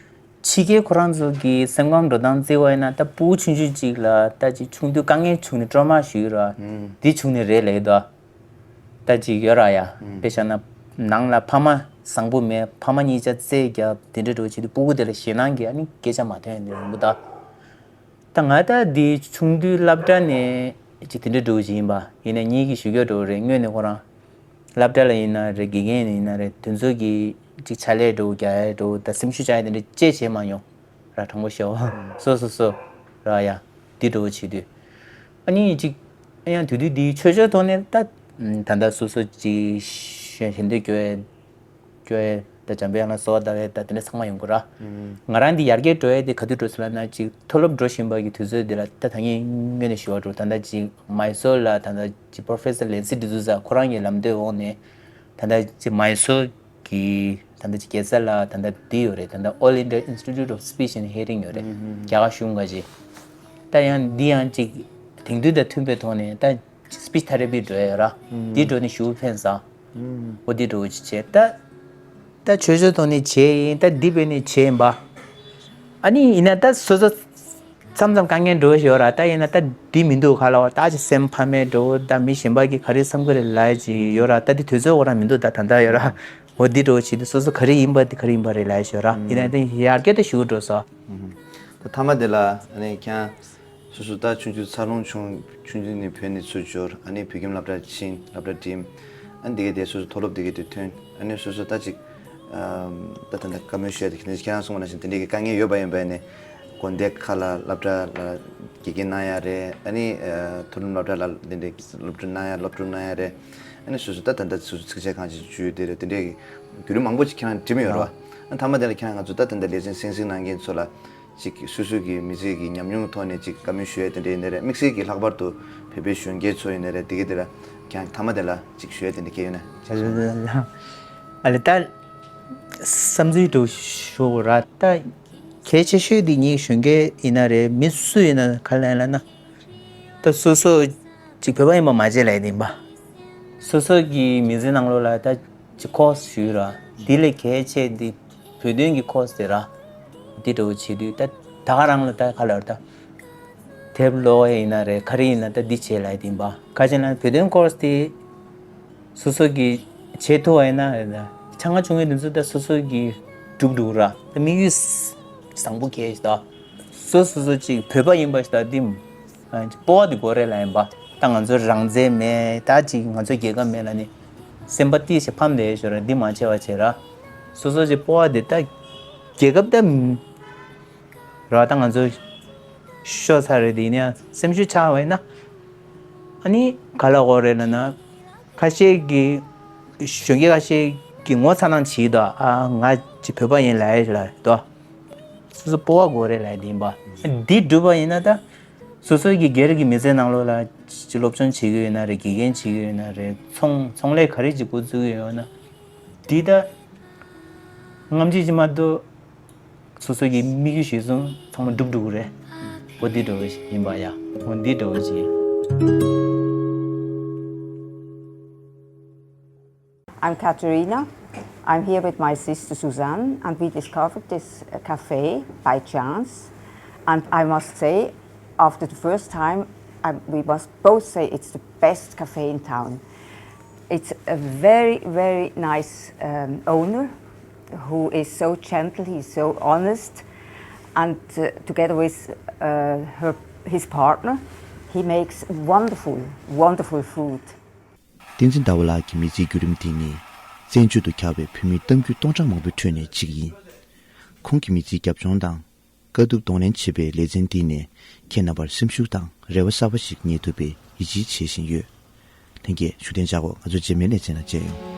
ཕྱི་རྒྱལ་ཁོ་རང་ཚོ་གི་སེམས་ཁམས་འགྲོ་སྟངས་བརྩི་བ་ཡིན་ན་ད་ཕྲུ་གུ་ཆུང་ཆུང་ཅིག་ལ་ད་ཅིག་ཆུང་དུས་དཀའ་ངལ་བྱུང་ནས་ཊོ་རོ་མ་ཞིག་ཡོད་ར། འདི་བྱུང་ནས་རེད་ལབ་ཀྱི་འདུག་ད་ཅིག་ཡོད་ར་ཡ། དཔེ་བཞག་ན་ནང་ལ་ཕ་མ་བཟང་པོ་མེད་ཕ་མ་གཉིས་ཆ་རྩོད་རྒྱབ་དེ་འདྲ་འགྲོ་བྱེད་དུས་ཕྲུ་གུ་དེ་ལ་ཞེད་སྣང་གིས་ཨ་ནི་སྐད་ཆ་མ་ཐོན་ཡ་འདི་རང་པོ་ད། ད་ང་ད་འདི་ཆུང་དུས་སློབ་གྲྭ་ནས་ཅིག་དེ་འདྲ་འགྲོ་གི་ཡིན་པ་ཡིན་ན་ངེད་ཀྱི་ཞུ་རྒྱུ་འགྲོ་རེད་དངོས་གནས་ཁོ་རང་སློབ་གྲྭ་ལ་ཡིན་ན་རེད་དགེ་རྒན་ཡིན་ན་རེད་དེ་ཚོ་གི་ཅིག་ཕྱག་ལས་འགྲོ་རྒྱག་ཡ་འགྲོ་ད་སེམས་ཤུགས་བཅག་ཡ་དེ་འདྲ་ཅེས་བྱས་མ་མྱོང་ར་དྲང་པོ་ཤོད་སོ་སོ་སོ་ར་ཡ་འདི་འགྲོ་བྱེད་དུས་ཨ་ནི་ཅིག་ཨ་ཡང་དུས་དུས་འདི་ཆོས་ཕྱོགས་ཐོག་ནས་ད་ད་ལྟ་སོ་སོ་ཅིག་ཞལ་འདོན་སྐྱོ་ཡ། སྐྱོ་ཡས་ད་འཇམ་པའི་དབྱངས་ལ་གསོལ་བ་གདབ་ཡས་ད་དེ་འདྲ་ཚང་མ་ཡོང་གི་ར། ང་རང་འདི་ཡར་རྒྱས་འགྲོ་ཡས་དེ་ག་དུས་འགྲོ་ཟེར་ལབ་ན་ཅིག་མཐོ་སློབ་འགྲོ་བཞིན་པ་གི་དུས་ཚོད་འདི་ལ་ད་ད་ངས་དངོས་གནས་ཞུ་བ་འགྲོ་ད་ལྟ་ཅིག་མའི་སོར་ལ་ད་ལྟ་ཅིག་Professor Lensy D'Souza ཁོ་རང་གི་ལམ་སྟོན་འོག་ནས་ད་ལྟ་ཅིག་མའི་སོར་གི་ ད་ལྟ་ཅིག་རྒྱལ་ས་ལ་ད་ལྟ་འདི་ཡོད་རེད། ད་ལྟ་All India Institute of Speech and Hearing ཡོད་རེད། ཨུ་ཧུམ། རྒྱ་གར་གཞུང་ག་ཅིག་ད་ཡང་འདི་ཡང་ཅིག་དེང་དུས་དང་མཐུན་པའི་ཐོག་ནས་ད་སྤིཆ་ཐེ་རེ་པི་འགྲོ་ཡ་ཡོད་ར། ཨུ་ཧུམ། འདི་འགྲོ་ནས་ཞུ་ཕན་ས། ཨུ་ཧུམ། འོ་འདི་འགྲོ་ཅིག་བྱས་ད། ད་ཆོས་ཕྱོགས་ཐོག་ནས་བྱས་ཡིན། ད་འདི་བས་ནས་བྱས་ཡིན་པ། ཨ་ནི་ཡིན་ན་ད་སོ་སོ་མཚམས་མཚམས་དཀའ་ངལ་འགྲོ་ཞིག་ཡོད་ར། ད་ཡིན་ན་ད་འདི་མི་འདུག་ག་ལ་བ། ད་ཅིག་སེམས་ཕམ་མེད་འགྲོ། ད་མི་གཞན་པ་གིས་ག་རེ་བསམ་གི་རེད་ལབ་ཅིག་ཡོད་ར། ད་འདི་དུས་ཚོད་འོ་ར་མི་འདུག་ད་ད་ལྟ་ཡོད་ར། འོ་འདི་འགྲོ་བྱེད་དུས་སོ་སོ་ག་རེ་ཡིན་པ་འདི་ག་རེ་ཡིན་པ་རེད་ལབ་ཞིག་ཡོད་ར། ཡིན་ན་ད་ཡར་རྒྱས་ད་ཞུ་འགྲོ་སོ། ད་མཐའ་མ་དེ་ལ་ཨ་ནི་ཁྱེད་སོ་སོ་ད་ཆུང་ཆུང་འཚར་ལོངས་བྱུང་ཆུང་ཆུང་ནས་བོད་ནས་ཚུར་འབྱོར། ཨ་ནི་བོད་ཁྱིམ་སློབ་གྲྭ་ཕྱིན། སློབ་གྲྭ་འགྲིམས། ཨ་ནི་དེ་གའི་དེ་སོ་སོ་མཐོ་སློབ་དེ་གའི་དེ་ཐོན། ཨ་ནི་སོ་སོ་ད་ཅིག་ཨམ་ད་ད་ད་བཀའ་མོལ་ཞུ་ཡ་དེ་ཁྱེད་ཁྱེད་རང་གསུངས་པ་ནང་བཞིན་དེ་འདྲའི་གི་དཀའ་ངལ་ཡོད་པ་ཡིན་པ་ནས་དགོན་སྡེ་ཁག་ལ་སློབ་གྲྭ་ལ་དགེ་རྒན་གནང་ཡ་རེད། ཨ་ནི་ཨ་མཐོ་རིམ་སློབ་གྲྭ་ལ་དེ་འདྲའི་སློབ་ཕྲུག་གནང་ཡ་སློབ་ཕྲུག་གནང་ཡ་རེད། ཨ་ནི་སོ་སོ་ད་ད་ད་སོ་སོ་ཚིག་ཆ་གང་ཅིག་བཅུས་དེ་རེད། དེ་འདྲའི་གི་བརྒྱུད་རིམ་མང་པོ་ཅིག་ཁྱེད་རང་འགྲིམས་ཡོད་རེད་བ། ཨ་མཐའ་མ་དེ་ལ་ཁྱེད་རང་ང་ཚོ་ད་ད་ལྟ་ལེ་ཚན་གསན་གཟིགས་གནང་མཁན་ཚོ་ལ་ཅིག་སོ་སོ་གི་མི་ཚེ་གི་ཉམས་མྱོང་ཐོག་ནས་ཅིག་བཀའ་མོལ་ཞུ་ཡ་དེ་འདྲ་ཡིན་ནའི་རེད། དམིགས་བསལ་གྱི་ལྷག་པར་དུ་བོད་པའི་གཞོན་སྐྱེས་ཚོ་ཡིན་ནའི་རེད། དེ་གི་དེ་ལ་ཁྱེད་རང་མཐའ་མ་དེ་ལ་ཅིག་ཞུ་ཡ་དེ་འདྲ་གལ་ཡོད་ན། ཨ་ལ་ད་བསམ་ཚུལ་དུ་ཞུ་ར། ད་གལ་ཆེ་ཤོས་དེ་ངའི་གཞོན་སྐྱེས་ཡིན་ན་རེད། མི་སུ་ཡིན་ན་ག་ལ་ཡིན་ལ་ན། ད་སོ་སོ་ཅིག་བོད་པ་ཡིན་པ་མ་བརྗེད་ལ་ཡིན་པ། སོ་སོ་གི་མི་ཚེ་ནང་ལོགས་ལ་ད་ཅིག་ཀོར་སི་ཞུས་ར། དེ་ལས་གལ་ཆེ་འདི་བོད་དོན་གྱི་ཀོར་སི་དེ་ར། འདི་འདྲ་བོ་བྱེད་དུས་ད་ད་ག་རང་ལ་ད་ག་ལ་ད་དེབ་ཀློག་ཡ་ཡིན་ན་རེད། ག་རེ་ཡིན་ན་ད་འདི་བྱེད་ལ་ཡིན་པ། ག་ཅི་ན་བོད་དོན་ཀོར་སི་དེ་སོ་སོ་གི་བྱེད་ཐུབ་པ་ཡིན་ན་རེད། ད་ཆ་ང་ཆུང་ངའི་དུས་ཚོད་ད་སོ་སོ་གི་སྒྲུབ་འགྲོ་ར། ད་དམིགས་ཡུལ་བཟང་པོ་གལ་ཆེ་ད། སོ་སོ་སོ་ཅིག་བོད་པ་ཡིན་པ་ཞིག་ད་འདི་སྤོབས་པ་འདི་དགོས་རེད་ལ་ཡིན་པ། ད་ང་ཚོ་རང་བཙན་མེད། ད་ཅིག་ང་ཚོ་རྒྱལ་ཁབ་མེད་ལ་ནི་སེམས་པ་ཏིས་ཞིག་ཕམ་བསྡད་ཞོར་འདི་མ་བྱས་པ་བྱས་ར། སོ་སོ་ཅིག་སྤོབས་པ་འདི་ད་རྒྱལ་ཁབ་ད་ར་ད་ང་ཚོ་ཤོར་ཚར་རེད། དེ་ཡིན་ཡང་སེམས་ཤུགས་ཆག་པ་ཡིན་ན་ཨ་ནི་ག་ལ་དགོས་རེད་ལ་ན། ཁ་ཤས་ཀྱི་གཞོན་སྐྱེས་ཁ་ཤས་ཀྱི་ངོ་ཚ་ནང་བྱིས་དོ། ཨ་ང་ཅིག་བོད་པ་ཡིན་ལ་ཡིན་ལ་དོ། སོ་སོ་སྤོབས་པ་དགོས་རེད་ལ་ཡིན་པ། འདི་སྒྲུབ་པ་ཡིན་ན་ད་སོ་སོ་གི་སྒེར་གྱི་མི་ཚེ་ནང་ལོགས་ལ་ཅིག་སློབ་སྦྱོང་བྱེད་ཀྱི་ཡོད་ན་རེད། དགེ་རྒན་བྱེད་ཀྱི་ཡོད་ན་རེད། ཚོང་ཚོང་ལས་ག་རེ་ཅིག་འགོ་བཙུགས་ཀྱི་ཡོད་ན་འདི་ད་རྔམ་བརྗིད་ཅིག་མ་གཏོགས་སོ་སོ་གི་དམིགས་ཡུལ་གཞིར་བཟུང་ཚང་མ་འགྲུབ་འགྲོ་གི་རེད། འོ་འདི་འདྲ་བོ་ཞིག་ཡིན་པ་ཡ། འོ་འདི་འདྲ་བོ་ཞིག་ཡིན། I'm Katerina. I'm here with my sister Suzanne, and we discovered this uh, cafe by chance. And I must say, after the first time, I, we must both say it's the best cafe in town. It's a very, very nice um, owner who is so gentle, he's so honest, and uh, together with uh, her, his partner, he makes wonderful, wonderful food. བསྟན་འཛིན་ཟླ་བ་ལགས་ཀྱི་མི་ཚེའི་བརྒྱུད་རིམ་དེ་ནི་བཙན་བྱོལ་དུ་ཁྱབ་པའི་བོད་མི་གཏམ་རྒྱུད་སྟོང་ཕྲག་མང་པོའི་ཁྲོད་ནས་གཅིག་ཡིན། ཁོང་གི་མི་ཚེའི་རྒྱབ་ལྗོངས་དང་། དཀའ་སྡུག་གདོང་ལེན་བྱེད་པའི་ལེ་ཚན་འདི་ནས་ཁྱེད་རྣམ་པར་སེམས་ཤུགས་དང་རེ་བ་གསར་པ་ཞིག་རྙེད་ཐུབ་པའི་ཡིད་ཆེས་བྱེད་བཞིན་ཡོད། ལྷན་རྒྱས་བཞུགས་གདན་འཇགས་གོ། ང་ཚོ་རྗེས་མའི་ལེ་ཚན་ལ་མཇལ་ཡོང་།